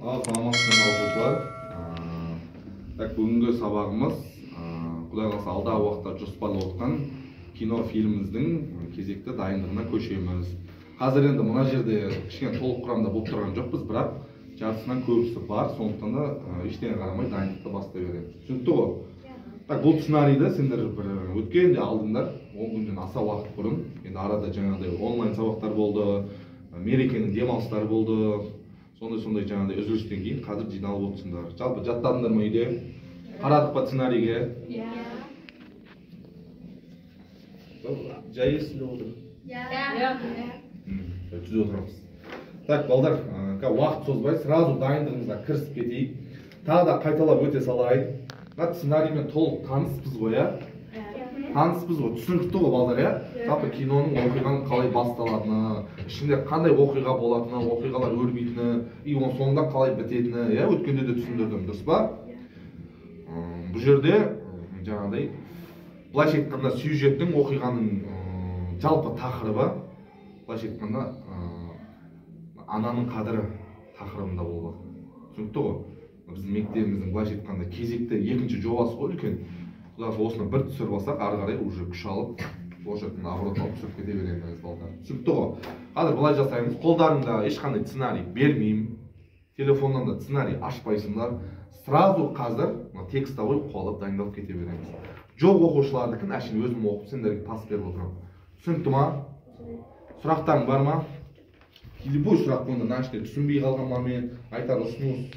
Ал саламатсыздар ма оқушылар. Так, бүгінгі сабағымыз Құдай қаласа алдағы уақытта жоспарлап отқан кино фильміміздің кезекті дайындығына көшеміз. Қазір енді мына жерде кішкене толық құрамда болып тұрған жоқпыз, бірақ жартысынан көбісі бар, сондықтан да ештеңе қарамай дайындықты бастай береміз. Түсінікті ғой? Так, бұл сценарийді сендер бір өткенде алдыңдар, 10 күннен аса уақыт бұрын. Енді арада жаңағыдай онлайн сабақтар болды, мерекенің демалыстары болды. Сондай-сондай жаңағыдай үзілістен кейін қазір жиналып отырсыңдар. Жалпы жаттадыңдар ма үйде? Қарадық па сценарийге? Иә. Жай естіліп отыр. Иә. Түзеп отырамыз. Так, балдар, уақыт созбай сразу дайындығымызға кірісіп кетейік. Тағы да қайталап өте салайын. Мына сценариймен толық таныспыз ғой, иә? Таныспыз ғой, түсінікті ғой, балдар, иә? Жалпы киноның оқиғаның қалай басталатыны, ішінде қандай оқиға болатыны, оқиғалар өрбитіні, и оның соңында қалай бітетіні, иә, өткенде де түсіндірдім, дұрыс па? Бұл жерде жаңағыдай былайша айтқанда сюжеттің, оқиғаның жалпы тақырыбы, былайша айтқанда ананың қадірі тақырыбында болып жатыр. Түсінікті ғой? Біздің мектебіміздің былайша айтқанда кезекті екінші жобасы ғой үлкен. Құдай қаласа осыны бір түсіріп алсақ, ары қарай уже күш алып, болашақтың оборотын алып түсіріп кете береміз, балдар. Түсінікті ғой? Қазір былай жасаймыз. Қолдарыңда ешқандай сценарий бермеймін. Телефоннан да сценарий ашпайсыңдар. Сразу қазір мына текстовой қуалап дайындалып кете береміз. Жоқ оқушылардікін әшейін өзім оқып сендерге пас беріп отырамын. Түсінікті ма? Сұрақтарың бар ма? Любой сұрақ қойыңдар, мына ішінде түсінбей қалған момент, айтар ұсыныс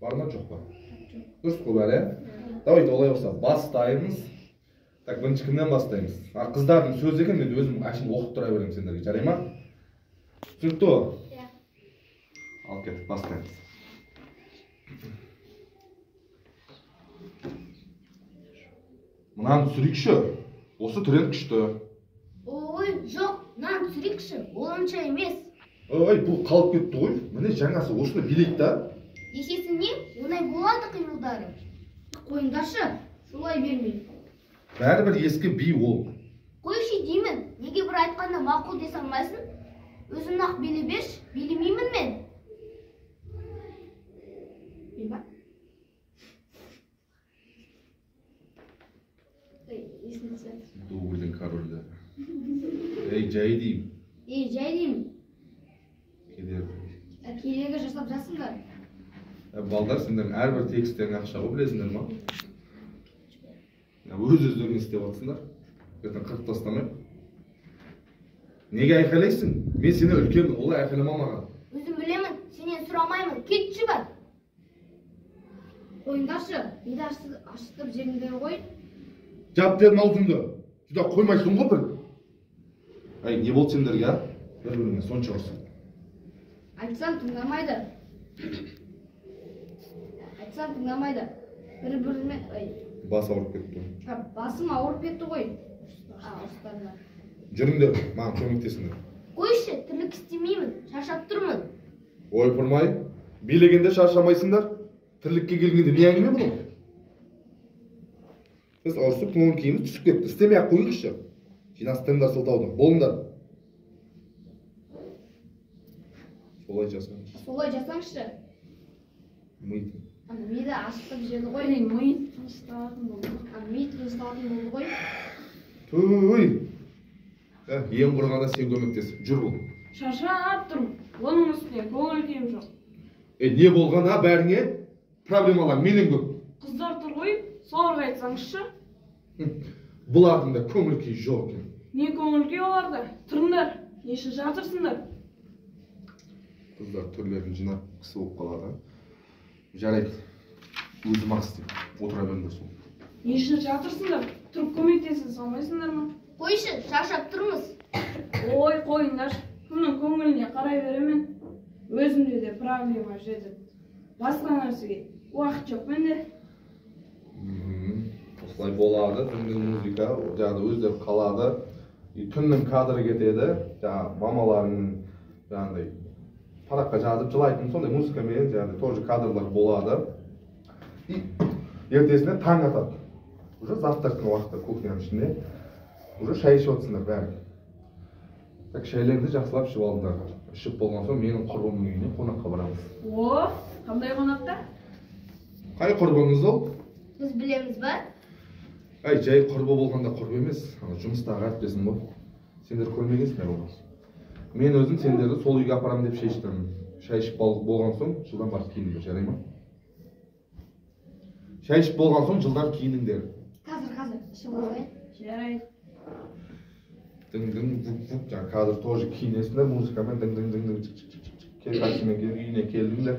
бар ма, жоқ па? Дұрыс қой бәрі, ә? Давайте олай болса бастаймыз. Так, бірінші кімнен бастаймыз? Қыздардың сөзі екен, мен өзім әшейін оқып тұра беремін сендерге, жарай ма? Түсінікті ғой? Иә. Ал кеттік, бастаймыз. Мынаны түсірейікші. Осы тренд күшті. Ой, жоқ, мынаны түсірейікші, ол онша емес. Ой, бұл қалып кетті ғой. Міне жаңасы, осыны билейік та. Есесіне оңай болады қимылдары. Қойыңдаршы, шулай бермей. Бәрібір ескі би ол. Қойшы деймін, неге бір айтқанда мақұл десе алмайсың? Өзің-ақ билей берші, билемеймін мен. Дубльдің корольдері. Ей, жай деймін. Ей, жай деймін. Кедергі. Кедергі жасап жатсыңдар. Балдар, сендердің әрбір текстерің ақша ғой, білесіңдер ма? Өз өздерің істеп жатсыңдар. Ертең қырып тастамай. Неге айқайлайсың? Мен сені үлкенмін, олай айқайлама маған. Өзім білемін, сенен сұрамаймын. Кетші бар. Қойыңдаршы, миды ашытып жеңдер ғой. Жап дедім аузыңды. Жүдә қоймайсың ғой бір. Ай, не болды сендерге, а? Бір-біріңе сонша ұрысып. Айтсам тыңдамайды. Айтсам тыңдамайды. Бір-біріме, ай. Бас ауырып кетті. Басым ауырып кетті ғой. Ұрыстарына. Жүріңдер, маған көмектесіңдер. Қойшы, тірлік істемеймін, шаршап тұрмын. Ойпырмай, билегенде шаршамайсыңдар. Тірлікке келгенде не әңгіме бұл? Біз ұрысып көңіл күйіміз түсіп кетті. Істемей-ақ қойыңызшы. Жинастырыңдар сылтауды. Болыңдар. Солай жасаңызшы. Солай жасаңызшы. Миды. Миды ашытып жеді ғой. Ей, ми тынышталатын болды. Ми тынышталатын болды ғой. Туй. Ең құрғанда сен көмектес. Жүр бұл. Шаршап тұрмын. Оның үстіне көңіл күйім жоқ. Не болған, а, бәріңе? Проблемалар менен көп. Қыздар тұр ғой, соларға айтсаңызшы. Бұлардың да көңіл күйі жоқ екен. Не көңіл күй оларда? Тұрыңдар, не үшін жатырсыңдар? Қыздар түрлерін жинап кісі болып қалады. Жарайды, өзім-ақ істеймін. Отыра беріңдер сол. Не үшін жатырсыңдар? Тұрып көмектесе салмайсыңдар ма? Қойшы, шаршап тұрмыз. Ой, қойыңдаршы, кімнің көңіліне қарай беремін. Өзімде де проблема жетіп. Басқа нәрсеге уақыт жоқ менде. Осылай болады, түнгі музыка, жаңағы өздері қалады. И түннің кадры кетеді, жаңағы мамаларының жаңағыдай параққа жазып жылайтын сондай музыкамен жаңағыдай тоже кадрлар болады. И ертесіне таң атады. Уже завтрактың уақыты кухняның ішінде. Уже шай ішіп отырсыңдар бәрі. Так, шайлерді жақсылап ішіп алыңдар. Ішіп болған соң менің құрбымның үйіне қонаққа барамыз. О, қандай қонақта? Қай құрбыңыз ол? Біз білеміз ба? Әй, жай құрбы болғанда құрбы емес, ана жұмыстағы әріптесім ғой. Сендер көрмегенсіңдер оны. Мен өзім сендерді сол үйге апарамын деп шештім. Шай ішіп болған соң жылдам барып киініңдер, жарай ма? Шай ішіп болған соң жылдам киініңдер. Қазір, ішіп алайын. Жарайды. Дың-дың, вук-вук, жаңа қазір тоже киінесіңдер, музыкамен дың-дың-дың-дың, чик-чик-чик-чик. Кел, таксимен кел, үйіне келдіңдер.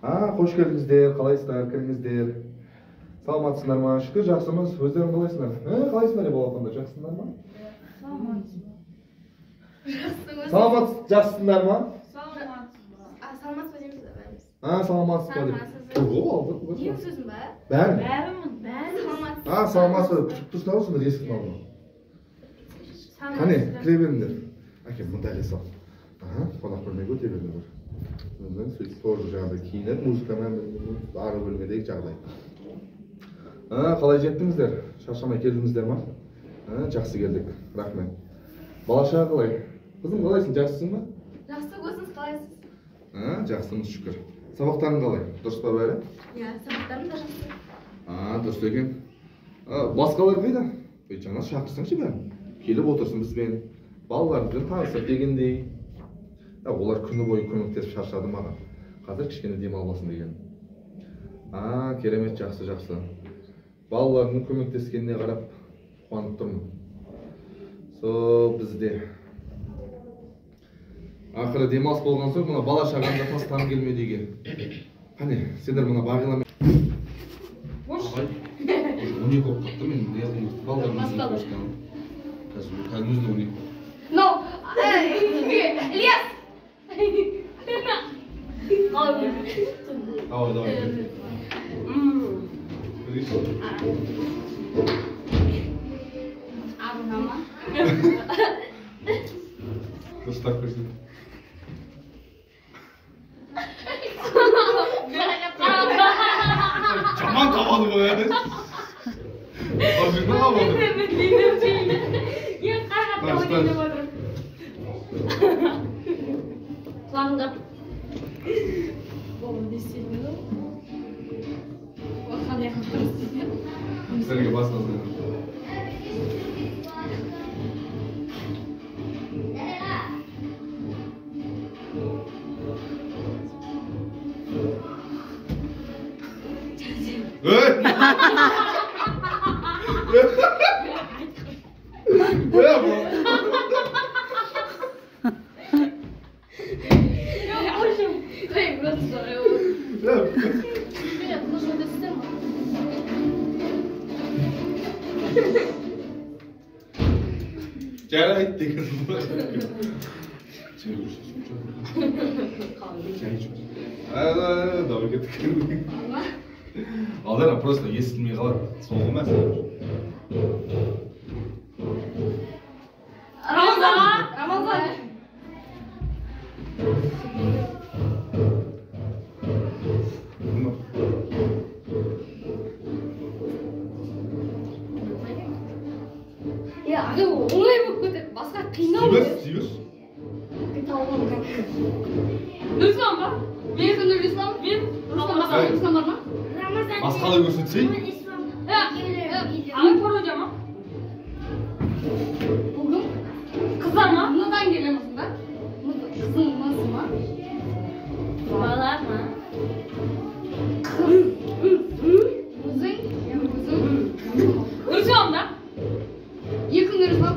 А, қош келдіңіздер, қалайсыздар, кіріңіздер. Саламатсыңдар ма? Шүкір, жақсымыз. Өздерің қалайсыңдар? Қалайсыңдар, балапандар, жақсыңдар ма? Саламатсыз ба? Жақсымыз. Саламат, жақсыңдар ма? Саламатсыз ба? А, саламатсыз ба дейміз бәріміз. А, саламатсыз ба деп. Саламатсыз. Тұр ғой, алдық. Менің сөзім ба? Бәрін. Бәріміз, бәріміз. Саламатсыз. А, саламатсыз ба деп күтіп тұрсыңдар ғой сонда есіктің алдында. Қане, кіре беріңдер. Әке, мында іле сал. Аха, қонақ бөлмеге өте беріңдер. Сөйтіп тоже жаңағыдай киініп, музыкамен ары бөлмедегі жағдай. Қалай жеттіңіздер? Шаршамай келдіңіздер ма? Жақсы келдік, рахмет. Бала шаға қалай? Қызым қалайсың, жақсысың ба? Жақсы, өзіңіз қалайсыз? Жақсымыз, шүкір. Сабақтарың қалай? Дұрыс па бәрі? Иә, сабақтарым да жақсы. Дұрыс екен. Басқалар қайда? Ей, жаңа шақырсаңшы бәрін. Келіп отырсын бізбен, балаларымызбен танысып дегендей. Олар күні бойы көмектесіп шаршады маған. Қазір кішкене демалып алсын деген. Керемет, жақсы, жақсы. Балаларымның көмектескеніне қарап қуанып тұрмын. Сол бізде. Ақыры демалыс болған соң мына бала шағамды тастағым келмеді үйге. Қане, сендер мына Бағиламен. Ағай, уже 12 болып қалыпты, мен не қылғым келді? Балаларымның өзін көрсетемін. Қазір өзі 12 болып. No, Ильяс! Давай, давай. Дұрыстап көрсет. Жаман табады ғой, ә? Құлағыңда. Сіздерге басыңызды. Ей! Жарайды деген. Давай кеттік. Алдар просто естілмей қалады. Сол ғой мәселе. Рамазан! Рамазан! Я, оңай болып кетеді, басқа қинау. Сүйбес. Нұрислам ба? Мен Нұрислам, мен Нұрислам бар ма? Басқалай көрсетсей? Ағай пародия ма? Бүгін Қыздар ма? Мынадан келеміз ба? Қыздың мысы ма? Бала ма? Қыз. Өзің, өзің. Нұрислам да? Екі Нұрислам.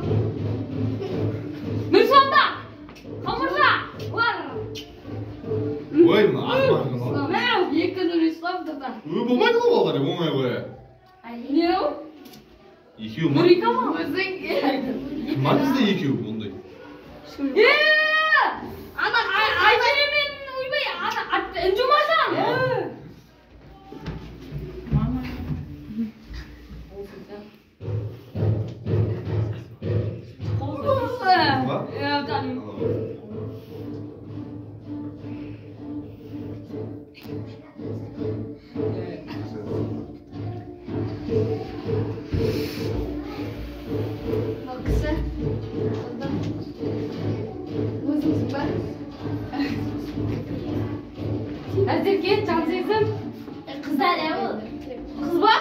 Нұрислам да! Қалмырза! Бар! Ой, мына ақымақ. Екі Нұрислам да. Ой, болмайды ғой балдар, оңай ғой. Не ол? Екеу ма? Нұрика ма? Өзің. Кім бар бізде екеу ондай? Ана Айзере мен ойбай, ана Інжумажан! Ба? Иә, танимын. Мына кісі. Қызды. Білмейсің ба? Әзерке, Жансезім. Қыздар ә ол. Қыз ба?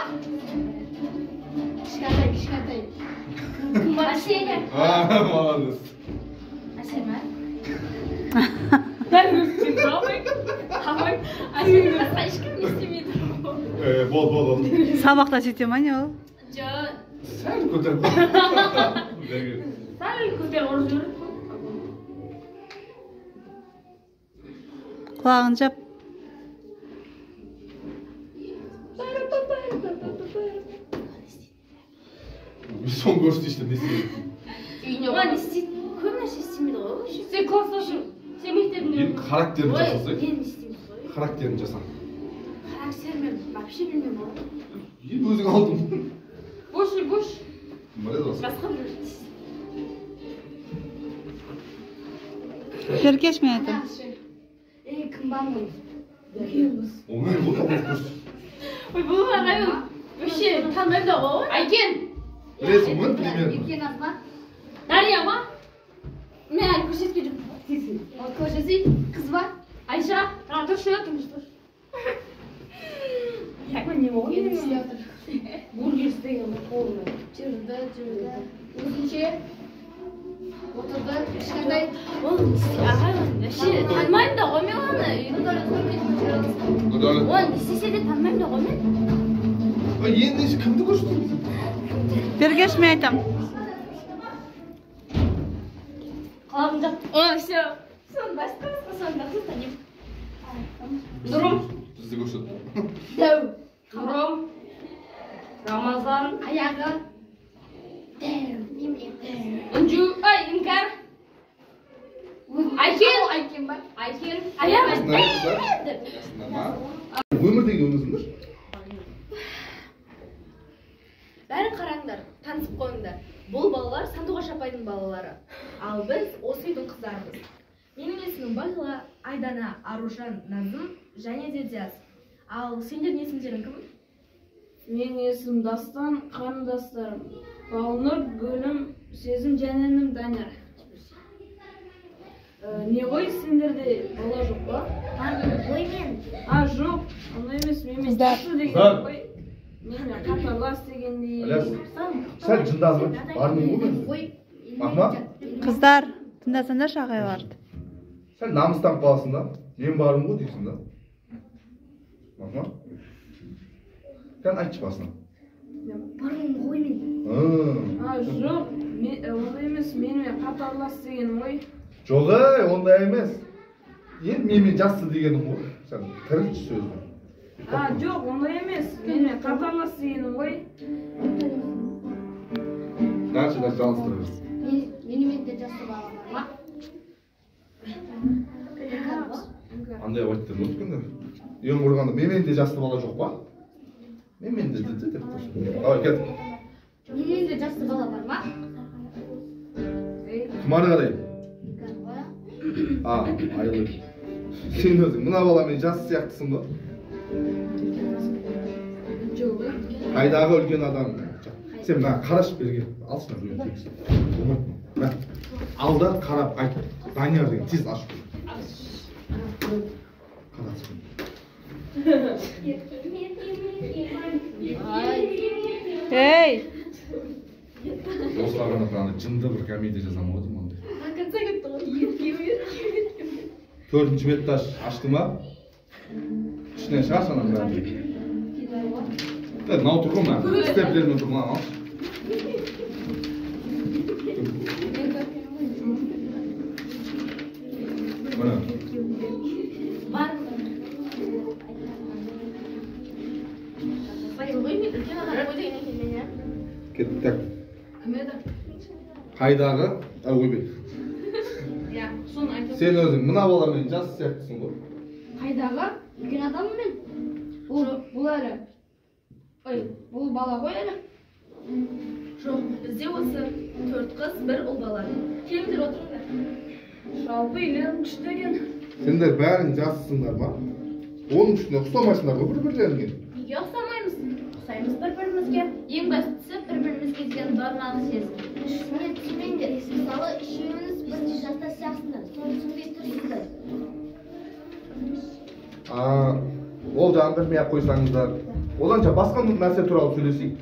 Кішкентай, кішкентай. Кім бар? Әселя. А, молодец. Әсел ма? Бәрін өстен қалмай. Қалмай. Әселді басқа ешкім не істемейді. Бол, бол, бол. Сабақта жете ма не ол? Жоқ. Сәл көтеріп. Сәл көтеріп ұрып жіберді. Құлағын жап. Соны көрсетейінші, не істейді? Оған не істейді? Көп нәрсе істемейді ғой. Сен классташың, сен мектебінде. Енді характерін жасасай. Ой, енді істейміз ғой. Характерін жаса. Характерін мен вообще білмеймін ғой. Енді өзің алдың. Бош, бош. Басқа біреу. Беркеш, мен айтамын. Ей, кім бар ғой? Үлкен қыз. Оңай ғой, табылып. Ой, бұл ағай вообще танымаймын да ғой. Айкен. Білесің ғой, примерно. Еркен аз ба? Дария ма? Мен әлі көрсеткен жоқпын. Ол көрсетейін, қыз ба? Айша, тұршы, тұршы, тұршы. Не істеп жатыр? Бургер істеген қолына. Жүрді, жүрді. Өзінше отырды, кішкентай. Ол ағай вообще танымаймын да ғой мен оны. Оны не істесе де танымаймын да ғой мен. Енді кімді көрсетеміз? Бергеш, мен айтамын. Құлағым жап. О, все. Соны басқа басқа соны жақсы танимын. Нұрым. Бізді көрсетті. Дәу. Нұрым. Рамазан. Аяғы. Дәу. Інжу, ай, Іңкәр. Айкен. Айкен ба? Айкен. Аяғы. Өмірдегі өмірсіңдер. Бәрін қараңдар, танысып қойыңдар. Бұл балалар Сандуғаш апайдың балалары. Ал біз осы үйдің қыздарымыз. Менің есімім Бағила, Айдана, Аружан, Назым және де Диас. Ал сендердің есімдерің кім? Менің есімім Дастан, қарындастарым Балнұр, Гүлім, Сезім және інім Данияр. Не ғой, сендерде бала жоқ па? Бармын ғой мен. А, жоқ, ондай емес, менімен жақсы деген ғой. Менімен қатарлас дегендей. Сәл жындазып, бармын ғой мен. Махма? Қыздар, тыңдасаңдаршы ағайларды. Сәл намыстанып қаласың да, мен бармын ғой дейсің да. Махма? Кән айтшы басына. Бармын ғой мен. А, жоқ, ондай емес, менімен қатарлас дегенім ғой. Жоқ, ей, ондай емес. Енді менімен жақсы дегенім ғой. Сәл тірілші сөзді. А, жоқ, ондай емес. Менімен қатарлас дегенім ғой. Дальше, дальше жалғастыра берсін. Менімен де жақсы бала бар ма? Андай айтты өткенде. Ең құрғанда менімен де жақсы бала жоқ па? Менімен де деп тұр. Давай, кет. Менімен де жақсы бала бар ма? Кім ары қарай? А, Айлы. Сен өзің мына баламен жас сияқтысың ба? Қайдағы үлкен адам. Сен мына қарашы берге. Алшы мына үлкен текст. Болмайды. Мә. Алда қарап айт. Данияр деген тез ашып. Қарашы. Ей! Осыларға бір андай жынды бір комедия жазамын ғой деймін ондай. До конца кетті ғой. Төртінші бетті ашты ма? Ішінен шығаршы ананың бәрін. Мынау тұр ғой мына. Степлермен тұр мынаны алшы. Міне. Кеттік. Так. Кім еді? Қайдағы? Ойбай. Иә, соны айтып. Сен өзің мына баламен жас сияқтысың ғой. Қайдағы? Үлкен адаммын мен. Бұл әлі. Ой, бұл бала ғой әлі. Жоқ, бізде осы 4 қыз, 1 ұл бала. Келіңдер, отырыңдар. Жалпы үйлерің күшті екен. Сендер бәрің жассыңдар ма? Оның үстіне ұқсамайсыңдар ғой бір-бірлеріңе. Неге ұқсамаймыз? Ұқсаймыз бір-бірімізге. Ең бастысы бір-бірімізге деген нормалы сезім. Түсіне түсінбеңдер. Мысалы, үшеуіңіз Бірінші жаста сияқтысыңдар, соны түсінбей тұрсыздар. Ол жағын білмей ақ қойсаңыздар. Оданша басқа нәрсе туралы сөйлесейік.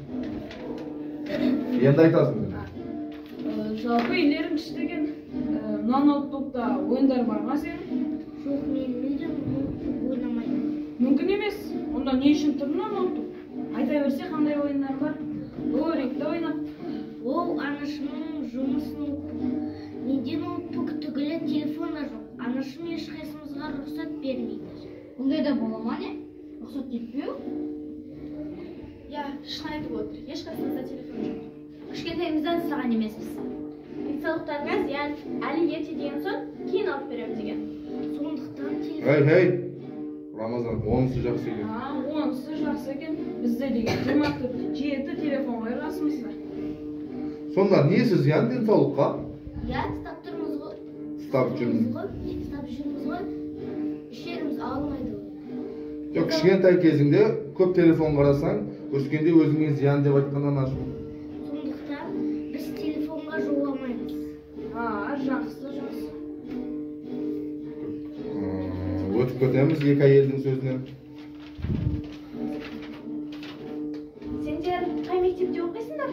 Енді айтасың. Жалпы үйлерің күшті екен. Мына ноутбукта ойындар бар ма сенің? Жоқ, мен мүлдем ноутбук ойнамаймын. Мүмкін емес. Онда не үшін тұр мына ноутбук? Айта берсе қандай ойындар бар? Лорикті ойнап. Ол анашымның жұмыс ноутбук. Менде ноутбук түгілі телефон да жоқ. Анашым ешқайсымызға рұқсат бермейді. Ондай да бола ма не? Рұқсат етпеу? Иә, шын айтып отыр. Ешқайсымызда телефон жоқ. Кішкентайымыздан сұраған емеспіз. Денсаулықтарыңа зиян, әлі ерте деген соң кейін алып беремін деген. Сондықтан телефон... Ей, ей! Рамазан, онысы жақсы екен. Онысы жақсы екен. Бізде деген 24/7 телефон ғой қасымызда. Сонда несі зиян денсаулыққа? Иә, ұстап тұрмыз ғой. Ұстап жүрміз. Ұстап жүрміз ғой. Ішеріміз алмайды ғой. Жоқ, кішкентай кезіңде көп телефон қарасаң, өскенде өзіңе зиян деп айтқан анашым. Сондықтан біз телефонға жоламаймыз. Жақсы, жақсы. Өтіп кетеміз екі әйелдің сөзінен. Сендер қай мектепте оқисыңдар?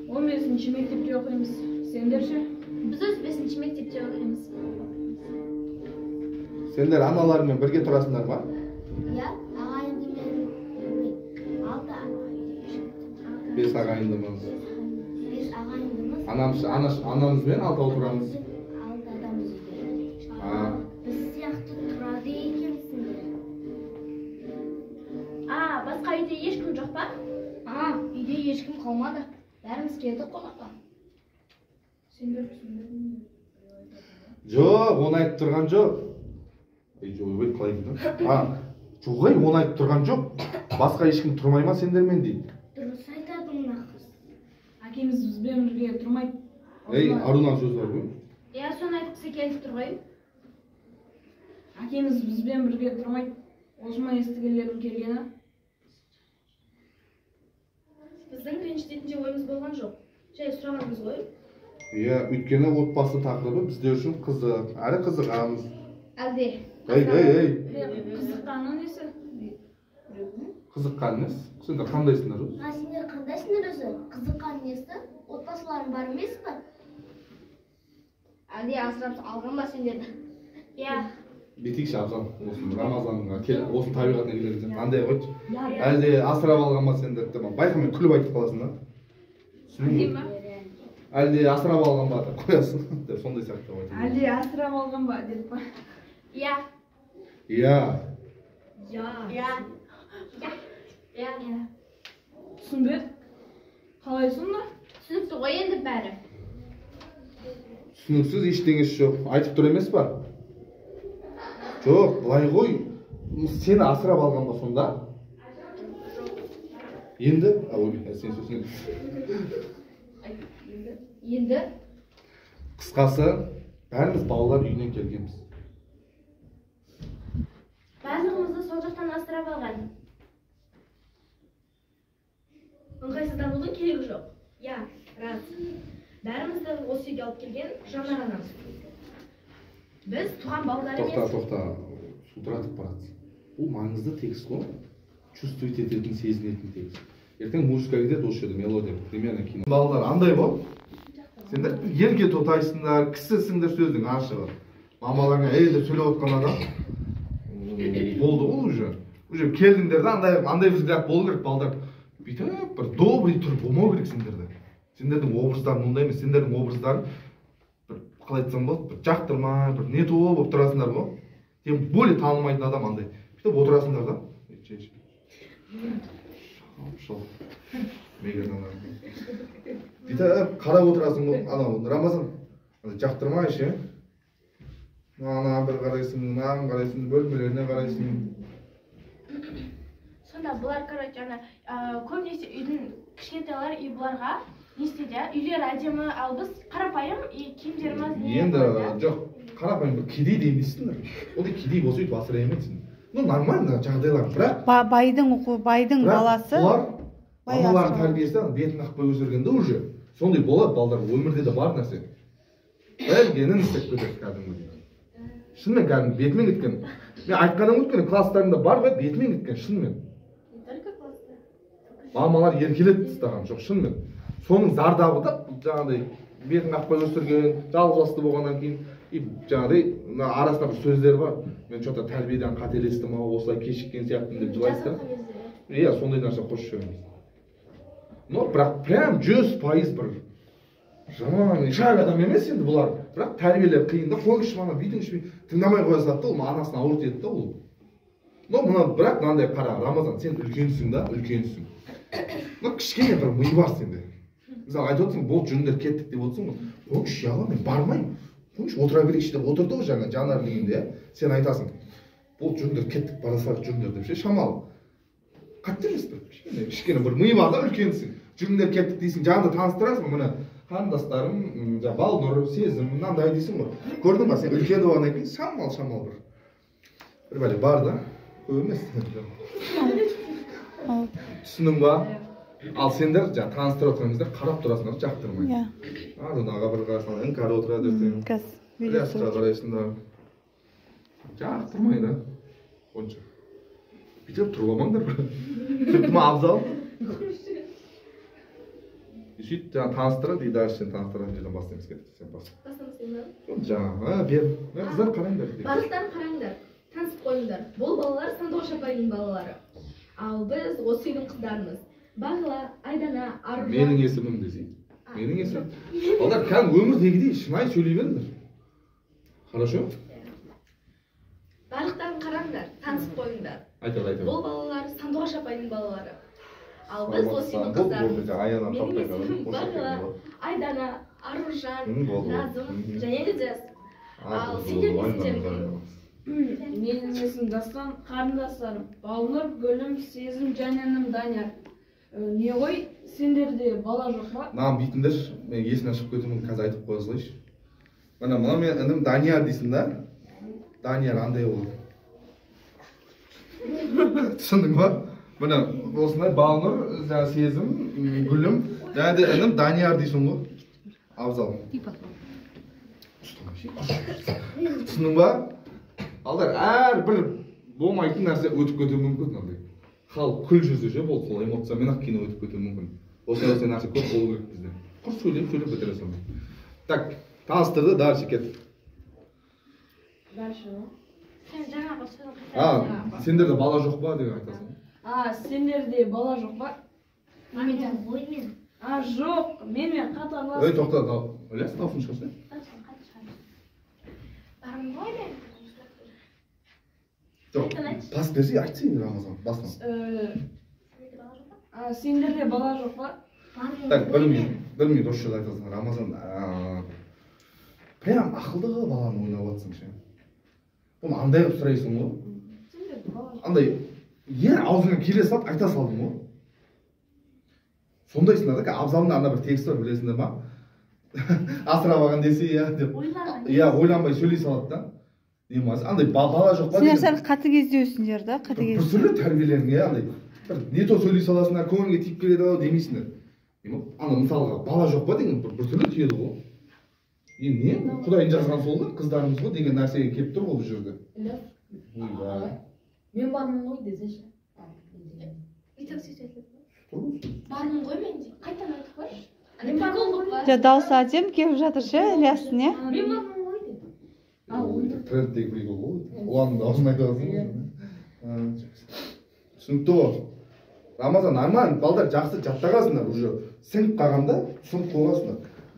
15-ші мектепте оқимыз. Сендер ше? Біз өз 5-ші мектепте оқимыз. Сендер аналарыңмен бірге тұрасыңдар ма? Иә, ағайындымен 6 ағайын. 5 ағайындымыз. 5 ағайындымыз. Анамызбен алтау тұрамыз. 6 адамбыз үйде. Біз сияқты тұрады екенсіңдер. Басқа үйде ешкім жоқ па? Үйде ешкім қалмады. Бәріміз келдік қонаққа. Сендер түсінбедің. Жоқ, оны айтып тұрған жоқ. Ой, қалай дейді? Жоқ, оны айтып тұрған жоқ. Басқа ешкім тұрмай ма сендермен дейді. Дұрыс айтады мына қыз. Әкеміз бізбен бірге тұрмайды. Ей, Арунаның сөзі бар ғой. Иә, соны айтқысы келіп тұр ғой. Әкеміз бізбен бірге тұрмайды. Осы ма естігендерің келгені? Біздің ренжітетін де ойымыз болған жоқ. Жай сұрағанымыз ғой. Иә, өйткені отбасы тақырыбы біздер үшін қызық. Әрі қызығамыз. Әлде. Ей, ей, ей. Қызыққаны несі? Қызыққан несі? Сендер қандайсыңдар өзі? Сендер қандайсыңдар өзі? Қызыққан несі? Отбасыларың бар емес пе? Әлде асырап алған ба сендерді? Иә. Бүйтейікші, Абзал, осы Рамазанға кел, осы табиғатына келер андай қойшы. Әлде асырап алған ба сендерді деп байқамай күліп айтып қаласың да. Түсіндің бе? Әлде асырап алған ба деп қоясың деп сондай сияқты айтып. Әлде асырап алған ба деп па? Иә. Иә. Иә. Иә. Иә. Түсінбедік. Қалай сонда? Түсінікті ғой енді бәрі. Түсініксіз ештеңесі жоқ. Айтып тұр емес па? Жоқ, былай ғой. Сені асырап алған ба сонда? Енді? Ой, сен сөзің. Енді? Қысқасы, бәріміз балалар үйінен келгенбіз. Барлығымызды сол жақтан асырап алған. Ыңғайсызданудың керегі жоқ. Иә, рас. Бәрімізді осы үйге алып келген Жанар анамыз. Біз туған балалар емес. Тоқта, тоқта. Судыратып барады. Бұл маңызды текст қой. Чувствовать ететін, сезінетін текст. Ертең музыка кетеді осы жерде, мелодия, примерно кино. Балалар андай ғой. Сендер елге тотайсыңдар, кісісіңдер сөздің ашығы. Мамаларыңа ей деп сөйлеп отқан адам болды ғой уже. Уже келдіңдер де андай взгляд болу керек, балдар. Бүйтіп бір добрый түр болмау керек сендерде. Сендердің образдарың ондай емес, сендердің образдарың бір қалай айтсам болады, бір жақтырмай, бір не то болып тұрасыңдар ғой. Тем более танымайтын адам андай. Бүйтіп отырасыңдар да. Бүйтіп қарап отырасың ғой, анау Рамазан жақтырмай ше. Ана бір қарайсың, мынаған қарайсың, бөлмелеріне қарайсың. Сонда бұлар, короче, ана көбінесе үйдің кішкентайлар үй бұларға не істейді, үйлері әдемі, ал біз қарапайым и киімдеріміз не енді жоқ, қарапайым бір кедей де емессіңдер. Ол да кедей болса өйтіп асырай алмайсың. Ну, нормально жағдайлар, бірақ байдың баласы. Бұлар мамалардың тәрбиесі бетін қақпай өсіргенде уже сондай болады балдар, өмірде де бар нәрсе. Білгенін істеп кетеді кәдімгідей. Шынымен кәдімгі бетімен кеткен. Мен айтқаным өйткені класстарымда бар ғой, бетімен кеткен шынымен. Не только класста. Мамалар еркелетіп тастаған жоқ шынымен. Соның зардабы да жаңағыдай бетін қақпай өсірген, жалғыз басты болғаннан кейін и жаңағыдай мына арасында бір сөздер бар. Мен что-то тәрбиеден қателестім ау, осылай кешіккен сияқтымын деп жылайды да. Иә, сондай нәрсе қосып жібереміз. Но бірақ прям 100% бір жаман шаг адам емес енді бұлар. Бірақ тәрбиелер қиын да, қойыңызшы мама, бүйтіңізші, тыңдамай қоя салады да, ол анасына ауыр тиеді да ол. Но мына бірақ мынандай қара, Рамазан, сен үлкенсің да, үлкенсің. Но кішкене бір ми бар сенде. Мысалы айтып отырсың, болды жүріңдер кеттік деп отырсың ғой. Қойыңызшы, ұяла, мен бармаймын. Қойыңызшы, отыра берейікші деп отырды ғой жаңа Жанар дегенде, иә. Сен айтасың, болды жүріңдер кеттік, бара салайық жүріңдер деп ше, шамалы. Қатты емес бір, кішкене бір ми бар да, үлкенсің. Жүріңдер кеттік дейсің, жанында таныстырасың, міне қарындастарым, жаңа Балнұр, Сезім, мынандай дейсің ғой. Көрдің ба, сен үлкен болғаннан кейін шамал-шамал бір бәле бар да, көп емес. Түсіндің ба? Ал сендер жаңа таныстырып отырған кезде қарап тұрасыңдар, жақтырмай. Иә. Арунаға бір қарасаң, Іңкәр отырады ертең. Қазір видео Ілиясқа қарайсың да. Жақтырмай да. Онша. Бүйтіп тұрып алмаңдар. Түсінікті ма, Абзал? Сөйтіп жаңа таныстырады, и дальше сен таныстыратын жерден бастаймыз, кеттік, сен бас. Бастамасың ба? Жаңа, бер. Қыздар қараңдар. Барлықтарын қараңдар, танысып қойыңдар. Бұл балалар Сандуғаш апайдың балалары. Ал біз осы үйдің қыздарымыз. Бағила, Айдана, Аружан. Менің есімім десей. Менің есімім. Балдар, кәдімгі өмірдегідей шынайы сөйлей беріңдер. Хорошо? Барлықтарын қараңдар, танысып қойыңдар. Айтады, айтады. Бұл балалар Сандуғаш апайдың балалары. Ал біз осы үйдің қыздарымыз. Менің есімім Бағила, Айдана, Аружан, Назым және Ілияс. Ал сендердің есімдерің кім? Менің есімім Дастан, қарындастарым Балнұр, Гүлім, Сезім және інім Данияр. Не ғой, сендерде бала жоқ па? Мынаны бүйтіңдерші, мен есімнен шығып кетуім мүмкін, қазір айтып қоя салайыншы. Міне, мынау менің інім Данияр дейсің да? Данияр андай болады. Түсіндің ба? Міне, осындай Балнұр, жаңа Сезім, Гүлім, және де інім Данияр дейсің ғой. Абзал. Түсіндің ба? Алдар, әрбір болмайтын нәрсе өтіп кетуі мүмкін мынандай. Халық күл жүрсе ше, болды, сол эмоциямен ақ кино өтіп кетуі мүмкін. Осындай нәрсе көп болу керек бізде. Құр сөйлеп сөйлеп бітіре салмай. Так, таныстырды, дальше кеттік. Дальше ма? Сен жаңағы сөзін А, сендерде бала жоқ па деп айтасың. А, сендерде бала жоқ па? Мен ғой мен. А, жоқ, менімен қатарлас. Ей, тоқта, Ілияс, дауысын шығарсай. Бармын ғой мен. Жоқ, бас берсе, айтсай, Рамазан, басынан. А, сендерде бала жоқ па? Так, бір минут осы жерде айтасың, Рамазан, прям ақылды баланы ойнап жатсың ше. Оны андай қылып сұрайсың ғой. Андай, ер аузыңа келе салып айта салдың ғой. Сондайсыңдар да, Абзалдың ана бір тексті бар, білесіңдер ма? Асырап алған десе, иә деп. Иә, ойланбай сөйлей салады да. Не болмаса, андай бала жоқ па Сендер деген. сәл қатыгездеусіңдер да, Бір қатыгез. түрлі тәрбиеленің, иә, андай. Бір не то сөйлей саласыңдар, көңілге тиіп келеді ау демейсіңдер. Ана мысалға бала жоқ па деген бір түрлі тиеді ғой. Енді не, Құдайдың жазған сол ғой, қыздарымыз ғой деген нәрсеге келіп тұр ғой бұл жерде. Ілияс, Ойбай. мен бармын ғой десеңші. Бармын ғой мен де. Қайтадан айтып қойшы. Ана прикол қылып па? Жа, дауысы әдемі келіп жатыр ше, Ілиястың, иә? Мен бармын ғой деді. Трендтегі прикол ғой. Ұланның дауысын айтып жатырсың ғой. Түсінікті ғой. Рамазан, нормально, балдар жақсы жаттағансыңдар уже. Сіңіп қалғанда түсініп қойғансыңдар.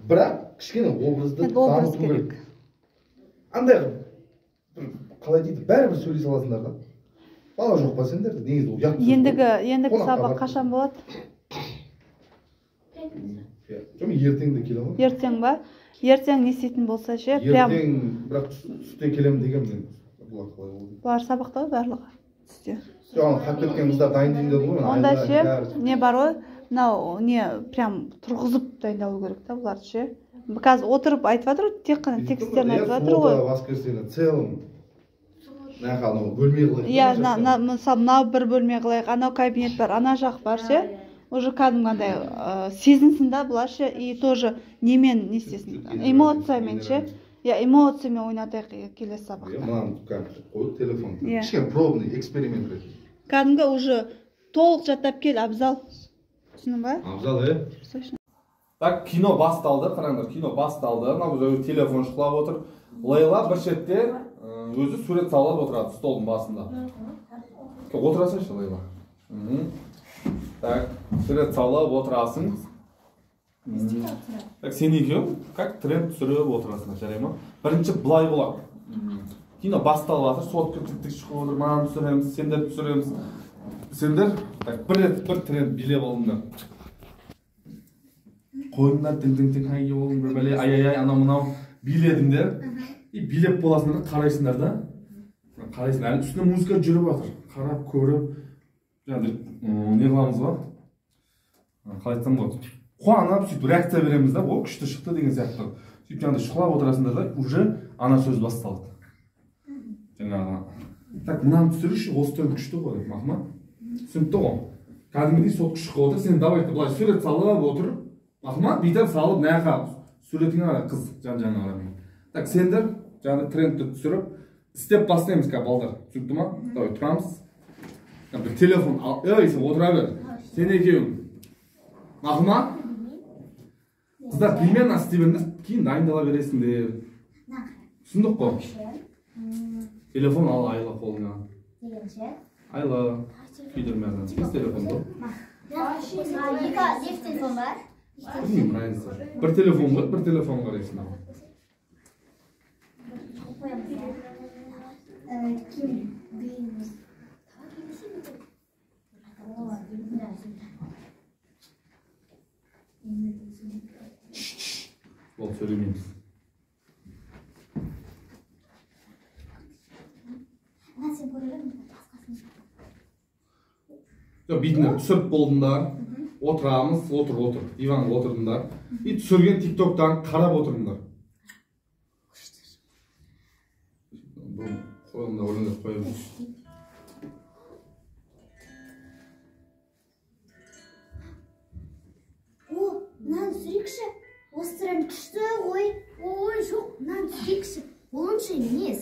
Бірақ кішкене образды Енді образ дамыту керек. керек. Андай бір қалай дейді, бәрібір сөйлей саласыңдар да. Бала жоқ па сендерде? Негізі ол ұят сөз ғой. Ендігі Қонаққа сабақ барып. қашан болады? Жоқ, мен ертең де келе аламын. Ертең ба? Ертең не істейтін болса ше, прям Ертең бірақ түсте келемін деген мен. Бұлар қалай болды? бұлар сабақта ғой барлығы түсте. Жоқ, ана хат кеткен қыздар дайындайын дедім ғой мен. Онда Айда, ше, бәрі. не бар ғой, мынау не прям тұрғызып дайындалу керек та бұларды ше. Қазір отырып айтып жатыр ғой, тек қана тексттерін айтып жатыр ғой. Суббота, воскресенье, целом. Мына анау бөлме қылайық. Иә, мысалы мынау бір бөлме қылайық, анау кабинет бар, ана жақ бар ше. Уже кәдімгі андай сезінсін да бұлар ше, и тоже немен не істесін, эмоциямен ше. Иә, эмоциямен ойнатайық келесі сабақта. Мынаны кәдімгі қойып телефон. Иә. Кішкене пробный эксперимент ретінде. Кәдімгі уже толық жаттап кел, Абзал. Түсіндің ба? Абзал, е? Так, кино басталды, қараңдар, кино басталды. Мына бұл телефон шұқылап отыр. Лейла бір шетте өзі сурет салып отырады столдың басында. Отырасыңшы, Лейла. Так, сурет салып отырасың. Так, сен екеуің как тренд түсіріп отырасыңдар, жарай ма? Бірінші былай болады. Кино басталып жатыр, сотка тік-тік шығып отыр, мынаны түсіреміз, сендер түсіреміз. Сендер так, бір рет бір тренд билеп алдыңдар. Қойыңдар, тің-тің-тің, ай, оғлым, бір бәле, ай-ай-ай, анау мынау биледіңдер. И билеп боласыңдар да, қарайсыңдар да. Қарайсың, әлі үстіне музыка жүріп жатыр. Қарап, көріп, жаңағыдай не қыламыз ғой? Қалай айтсам болады? Қуанып, сөйтіп реакция береміз да, о, күшті шықты деген сияқты. Сөйтіп жаңағыдай шұқылап отырасыңдар да, уже ана сөз басталады. Жаңағы, так, мынаны түсірші, осы тренд күшті ғой деп, мақұл ма? Түсінікті ғой. Кәдімгідей сотка шұқып отыр, сен давай былай сурет салып отыр. Мақұл ма? Бүйтіп салып, мына суретіңе қара, қыз жан-жағына қарамай. Так, сендер жаңағы трендті түсіріп, істеп бастаймыз қазір, балдар. Түсінікті ма? Давай, тұрамыз. Бір телефон ал, ей, сен отыра бер. Сен екеуің. Мақұл ма? Қыздар, примерно істей беріңдер, кейін дайындала бересіңдер. Түсіндік қой? Телефон ал, Айла қолыңа. Айла, күйдірме адам. Тез телефонды. Екі телефон бар. Білмеймін, разница. Бір телефон ғой, бір телефон қарайсың. Болды, сөйлемейміз. Жоқ, бетіне түсіріп болдыңдар. Отырамыз, отыр, отыр. Диванға отырдыңдар. И түсірген тиктоктан қарап отырдыңдар. Бұрын қойылымда өлеңдер қоямыз. О, мынаны түсірейікші. Осы тренд күшті ғой. Ой, жоқ, мынаны түсірейікші. Ол онша емес.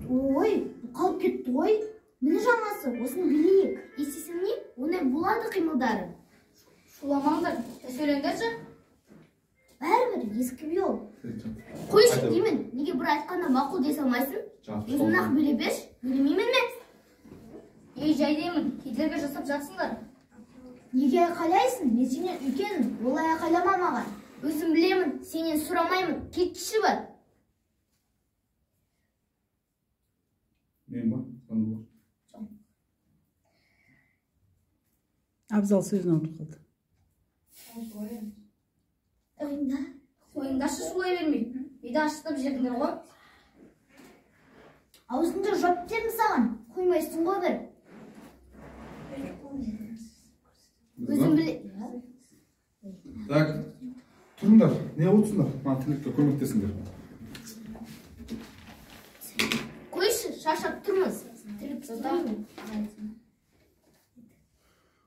Ой, қалып кетті ғой. Міне жаңасы, осыны билейік. Естисің не? Ондай болады қимылдары. Шуламаңдар, сөйлеңдерші. Бәрібір ескі би ол. Қойшы деймін, неге бір айтқанда мақұл дей салмайсың? Өзің-ақ биле берші, билемеймін мен. Ей, жай деймін, кедергі жасап жатсыңдар. Неге айқайлайсың? Мен сенен үлкенмін, олай айқайлама маған. Өзім білемін, сенен сұрамаймын, кетші бар. Мен ба? Сандуғаш. Абзал сөзін ұмытып қалды. Қойыңдаршы, шулай бермей. Миды ашытып жібердіңдер ғой. Аузыңды жап дедім саған, қоймайсың ғой бір. Өзім біле... Так, тұрыңдар, не отырсыңдар? Маған тілекке көмектесіңдер. Қойшы, шаршап тұрмыз.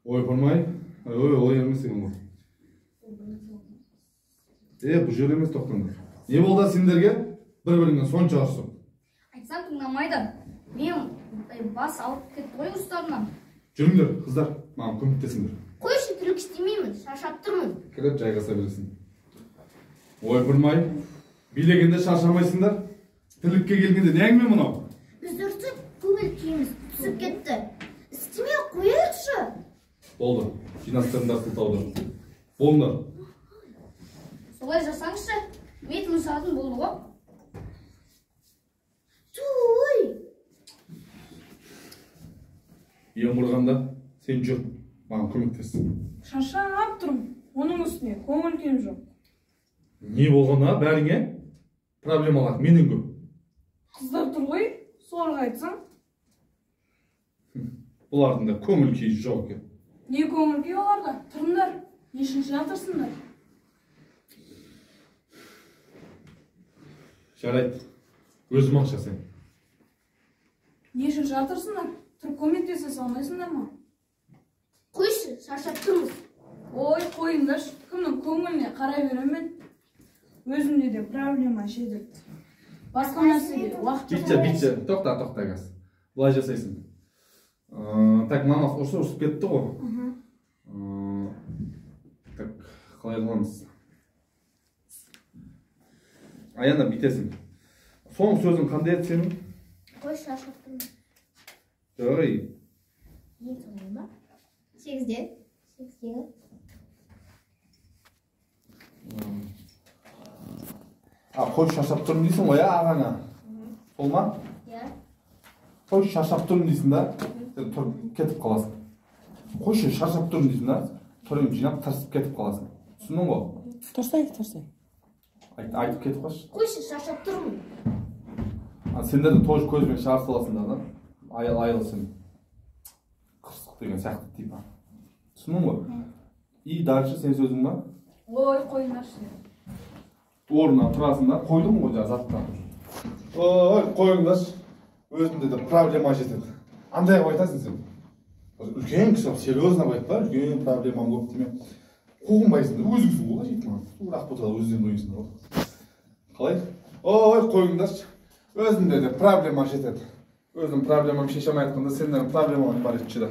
Ой, бармай. Ой, олай емес екен ғой. Бұл жер емес, тоқтаңдар. Не болды сендерге? Бір-біріңе сонша ұрысып. Айтсам тыңдамайды. Мен бас алып кетті ғой ұрыстарынан. Жүріңдер, қыздар, маған көмектесіңдер. Қойшы, тірлік істемеймін, шаршап тұрмын. Кіріп жайғаса бересің. Ой, бармай. Билегенде шаршамайсыңдар. Тірлікке келгенде не әңгіме мынау? Біз ұрысып, көңіл күйіміз түсіп кетті. Істемей қояйықшы. Болды, жинастырыңдар сылтауды. Болыңдар. Солай жасаңызшы, мен тынышатын болды ғой. Туй! Ең құрғанда сен жүр, маған көмектес. Шаршап тұрмын, оның үстіне көңіл күйім жоқ. Не болған, а, бәріңе? Проблемалар менен көп. Қыздар тұр ғой, соларға айтсаң. Бұлардың да көңіл күйі жоқ екен. Не көңіл күй оларда? Тұрыңдар, не үшін жатырсыңдар? Жарайды, өзім-ақ жасаймын. Не үшін жатырсыңдар? Тұрып көмектесе салмайсыңдар ма? Қойшы, шаршап тұрмыз. Ой, қойыңдаршы, кімнің көңіліне қарай беремін. Өзімде де проблема жетеді. Басқа нәрсеге уақыт жоқ. Бүйтші, бүйтші, тоқта, тоқта қазір. Былай жасайсың. Так, мамасы ұрсып кетті ғой. Так, қалай қыламыз? Аяна, бүйтесің. Соңғы сөзің қандай еді сенің? Қойшы, шаршап тұрмын. Ой. Ең соңғы ма? 8-де. 8-дегі. А, қойшы, шаршап тұрмын дейсің ғой, ағаңа? Сол ма? Иә. Қойшы, шаршап тұрмын дейсің да, сен тұрып кетіп қаласың. Қойшы, шаршап тұрмын дейсің да, түріңді жинап тырысып кетіп қаласың. Түсіндің ғой? Тұрсай, тұрсай. Айтып кетіп қалшы. Қойшы, шаршап тұрмын. А, сендер де тоже көзбен шығарып саласыңдар да. Айыл сен. Қырсық деген сияқты типа. Түсіндің ғой? И дальше сен сөзің ба? Ой, қойыңдаршы. Орнынан тұрасың да, қойдым ғой жаңа заттан. Ой, қойыңдаршы. Өзімде де проблема жетеді. Андай қылып айтасың сен. Үлкен кісі, серьезно айтпа, үлкен проблемам көп деме. Қуғынбайсың да, өзіңсің ғой, жетіп маған. Тура ақ өздерің ойсыңдар ғой. Қалай? Ой, қойыңдаршы. Өзімде де проблема жетеді. Өзім проблемам шеше алмай жатқанда сендердің проблемаларың бар етші да.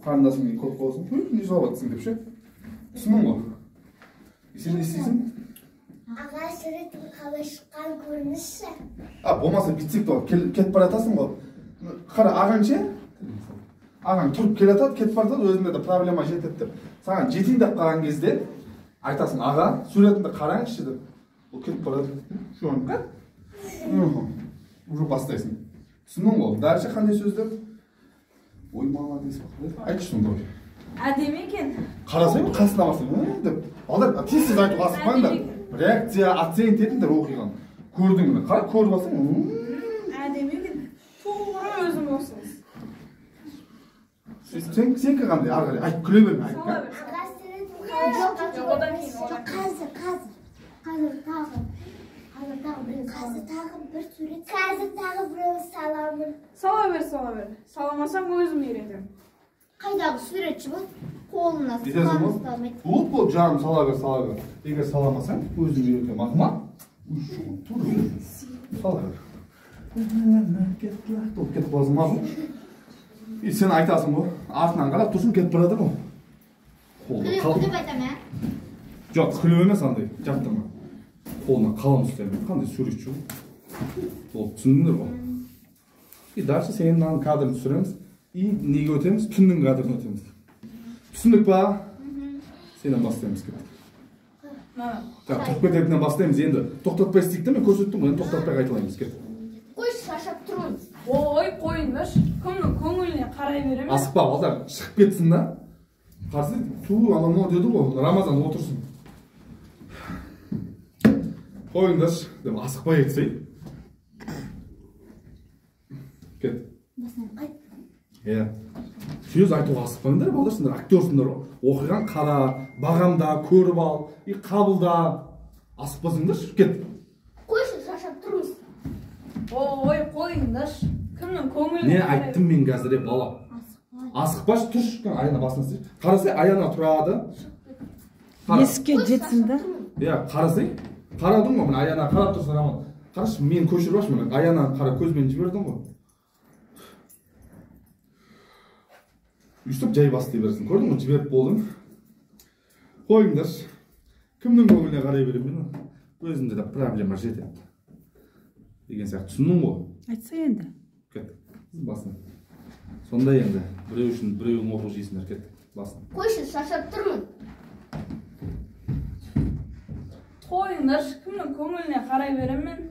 Қарындасың кейін көп болсын, не жылап жатсың деп ше. Түсіндің ғой? Сен не істейсің? Аға, суреттің қалай шыққан көрініші. А, болмаса бүйтсек те болады. Кетіп бара жатасың ғой. Қара, ағаң ше? Ағаң тұрып келе жатады, кетіп бара жатады, өзінде де проблема жетеді деп. Саған жетейін деп қалған кезде айтасың, аға, суретімді қараңызшы деп. Ол кетіп бара жатады. Уже бастайсың. Түсіндің ғой? Дальше қандай сөздер? Ой, молодец, айтшы сонда. Әдемі екен. Қарасаң, қасына барсаң, деп. Балдар, тез-тез айтуға асықпаңдар. Реакция, оценить етіңдер оқиғаны. Көрдің міне, қара, көріп алсаң. Әдемі екен. Тура өзім осыңыз. Сенікі қандай? Ары қарай айтып күле берме, айтып. Аға, суреттің қалай шыққан көрініші. Қазір, қазір. Қазір тағы. Қазір тағы бір. Қазір тағы бір сурет. Қазір тағы біреу саламын. Сала бер, сала бер. Саламасаң өзім үйретемін. Қайдағы суретші бұл? Қолына қалам ұстамайды. Болып болды, жаным, сала бер, сала бер. Егер саламасаң, өзім үйретемін. Ақыл ма? Тура. Сала бер. Болып кетіп қаласың, мақұл. И сен айтасың ғой, артынан қарап тұрсың, кетіп бара жатыр ғой. Күліп айтам, ә? Жоқ, күліп емес андай, жаттырма. Қолына қалам ұстаймын. Қандай суретші ол? Болды, түсіндіңдер ғой. И дальше сенің мынаның кадрын түсіреміз. И неге өтеміз? Түннің кадрын өтеміз. Түсіндік па? Сенен бастаймыз, кеттік. Так, тұрып кететіннен бастаймыз енді. Тоқтатпай істейік те, мен көрсеттім ғой, енді тоқтатпай қайталаймыз, кеттік. Қойшы, шаршап тұрмын. Ой, қойыңдаршы. Кімнің көңіліне қарай беремін? Асықпа, балдар, шығып кетсін да. Қарсы, ту, анау мынау деді ғой, Рамазан отырсын. Қойыңдаршы, деп асықпай айтсай. Кет. Басынан қайт. Иә. Сөз айтуға асықпаңдар, балдар, сендер актерсыңдар. Оқиған қара, бағамда, көріп ал, и қабылда. Асықпасаңдаршы, кет. Қойшы, шаршап тұрмыз. Ой, қойыңдаршы. Кімнің көңіліне Не айттым мен қазір, бала? Асықпашы, тұршы, Аяна басын істейші. Қарасай, Аяна тұрады. Есікке жетсін да. Иә, қарасай. Қарадың ғой, міне Аяна қарап тұрсың, Раман. Қарашы, мен көшіріп алшы, міне Аяна қара көзбен жібердің ғой. Өйстіп жай бастай бересің. Көрдің ғой, жіберіп болдың. Қойыңдаршы. Кімнің көңіліне қарай беремін мен? Өзімде де проблема жетеді. Деген сияқты, түсіндің ғой? Айтса енді. Кет. Басын. Сонда енді біреу үшін біреуің оқу жейсіңдер, кет. Басын. Қойшы, шаршап тұрмын. Қойыңдаршы, кімнің көңіліне қарай беремін?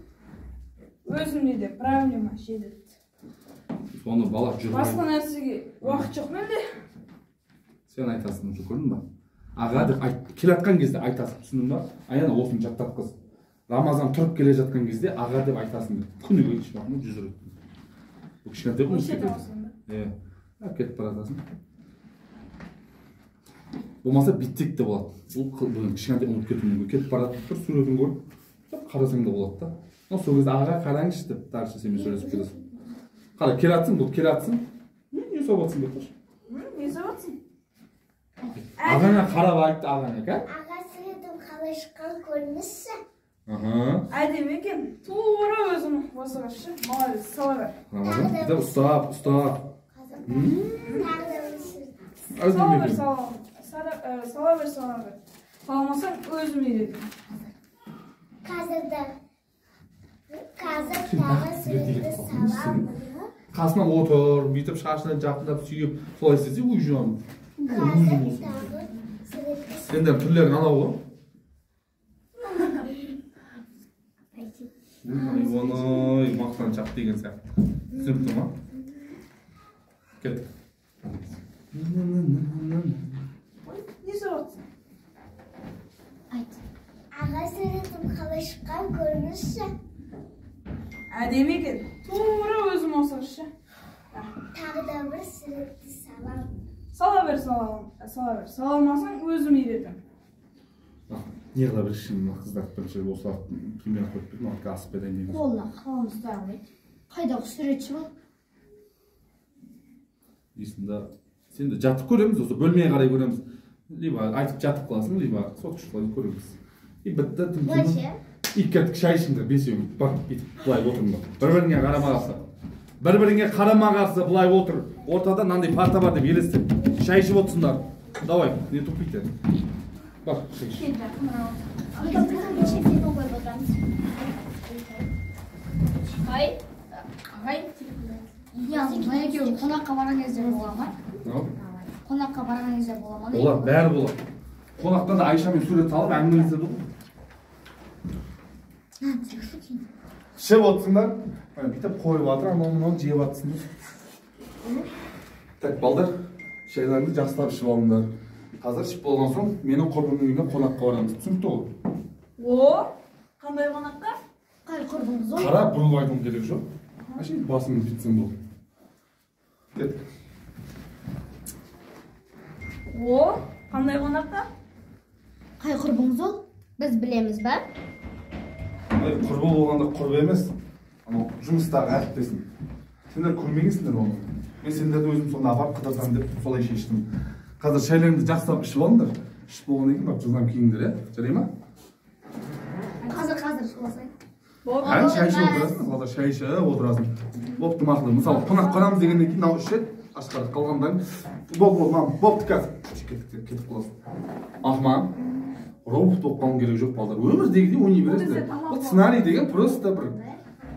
Өзімде де проблема жетеді. Соны бала жүрмей. Басқа нәрсеге уақыт жоқ менде. Сен айтасың, көрдің ба? Аға деп айт, келе жатқан кезде айтасың, түсіндің ба? Аяна осыны жаттатқыз. Рамазан тұрып келе жатқан кезде аға деп айтасың деп. Күніге үш уақытта 100 рет. Бұл кішкентай ғой, кетеді. Иә, кетіп бара жатасың. Болмаса бүйтсек те болады. Бұл кішкентай ұмытып кетуі мүмкін. Кетіп бара жатып тұр, суретін көріп, қарасаң да болады да. Но сол кезде аға қараңызшы деп дальше сенімен сөйлесіп кетесің. Қара, келе жатсың, бұл келе жатсың. Не соғып жатсың деп қойшы. Не істеп? Ағаңа қарап айтты, ағаңа, ка? Аға, суретім қалай шыққан көріңізші. Әдемі екен. Тура өзім осы шы. Молодец, сала бер. Рамазан, ұстап, ұстап. Сала бер, сала бер, сала бер. Салмасаң өзім үйретемін. Қазір тағы суретті саламын. Қасына отыр, бүйтіп шашынан жақындап сүйіп, солай істесе өзі. Сендер түрлерің анау ғой. Ой, мақтаншақ деген сияқты. Түсінікті ма? Кеттік. Не істеп? Айт. Аға, суретім қалай шыққан көріңізші. Әдемі екен. Тура өзім осы. Тағы да бір суретті салам. Сала бер, сала бер. Сала алмасаң өзім үйретемін. Не қыла берші, мына қыздар бірінші осылар пример қойып берді, мына асып берейін деген. Қолына қалам ұстай алмайды. Қайдағы суретші бұл? Дейсің да, сен де жатып көреміз, осы бөлмеге қарай көреміз. Либо айтып жатып қаласың, либо сотка шықпай көреміз. И бітті, тым-тым. И кеттік, шай ішіңдер, бесеуің. Бар, бүйтіп былай отырыңдар. Бір-біріңе қарама-қарсы. Бір-біріңе қарама-қарсы былай отыр. Ортада мынандай парта бар деп елестет. Шай ішіп отырсыңдар. Давай, не тупите. Бар, шай іш. Ағай, мына екеуі қонаққа барған кезде бола ма? Қонаққа барған кезде бола ма? Болады, бәрі болады. Қонақтан да Айшамен сурет салып әңгімелеседі ғой. Ішіп отырсыңдар, бүйтіп қойып жатыр, анау мынау жеп жатсыңдар. Так, балдар, шайларыңды жақсылап ішіп алыңдар. Қазір ішіп болған соң менің құрбымның үйіне қонаққа барамыз. Түсінікті ғой? О, қандай қонаққа? Қай құрбыңыз ол? Қара бұрылып айтуым керек жоқ. Әшейін басыңды бүйтсең болды. Кеттік. О, қандай қонаққа? Қай құрбыңыз ол? Біз білеміз ба? Құрбы болғанда құрбы емес, анау жұмыстағы әріптесім. Сендер көрмегенсіңдер оны. Мен сендерді өзім сонда апарып қыдыртамын деп солай шештім. Қазір шайларыңды жақсылап ішіп алыңдар. Ішіп болғаннан кейін барып жылдам киіңдер, иә? Жарай ма? Қазір шуласайын. Әне шай ішіп отырасың, қазір шай ішіп отырасың. Бопты, мақұл. Мысалы, қонақ барамыз дегеннен кейін мынау ішеді, ашқарық қалғандан бол, бол, мам, бопты қазір. Кетіп қаласың. Ахман, робот болып қалуың керек жоқ, балдар. Өмірдегідей ойнай бересіңдер. Бұл сценарий деген просто бір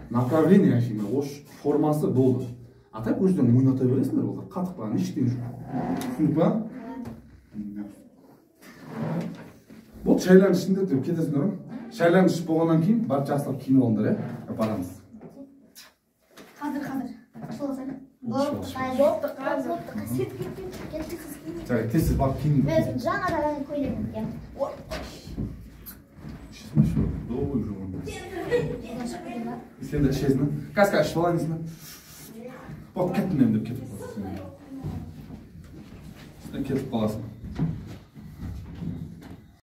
направление әшейін, осы формасы болды. А так өздерің ойната бересіңдер, балдар. Қатып қалған ештеңе жоқ. Түсіндің ба? Болды, шайларын ішіңдер деп кетесіңдер ғой. Шайларын ішіп болғаннан кейін барып жақсылап киініп алыңдар, иә? Барамыз. Қазір. Шуласайын. Бопты, қазір. Кеттік. Тез-тез барып киініп. Өзім жаңадан көйлегім киемін. Ішесің бе? Сен де ішесің. Қазір ішіп алайын дейсің. Болды, кеттім мен деп кетіп қаласың. Сен кетіп қаласың.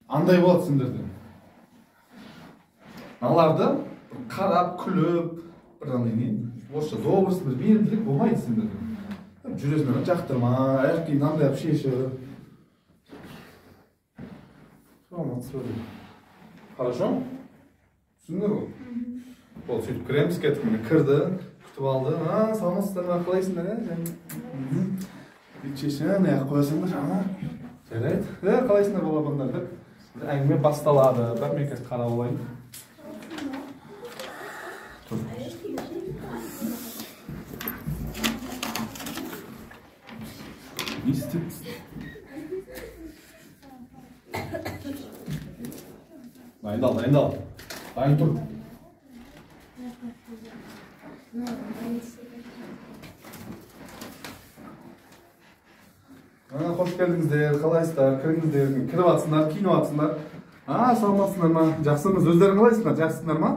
Андай болады сендерде. Мыналарды қарап, күліп, бір андай не, орысша добрысын, бір мейірімділік болмайды сендерде. Жүресіңдер, жақтырма, аяқ киімді андай қылып шешіп. Хорошо? Түсіндіңдер ғой? Болды, сөйтіп кіреміз, кеттік. Міне кірді, күтіп алды. Саламатсыздар ма, қалайсыңдар, ә? Бүйтіп шешіп, аяқ қоясыңдар. Жарайды. Қалайсыңдар, балапандар деп әңгіме басталады. Бірақ мен қазір қарап алайын. Тұр. Не істеп? Дайындал, дайындал. Дайын тұр. Қош келдіңіздер, қалайсыздар, кіріңіздер, кіріп атсыңдар, киініп атсыңдар. Саламатсыңдар ма? Жақсымыз, өздерің қалайсыңдар, жақсысыңдар ма?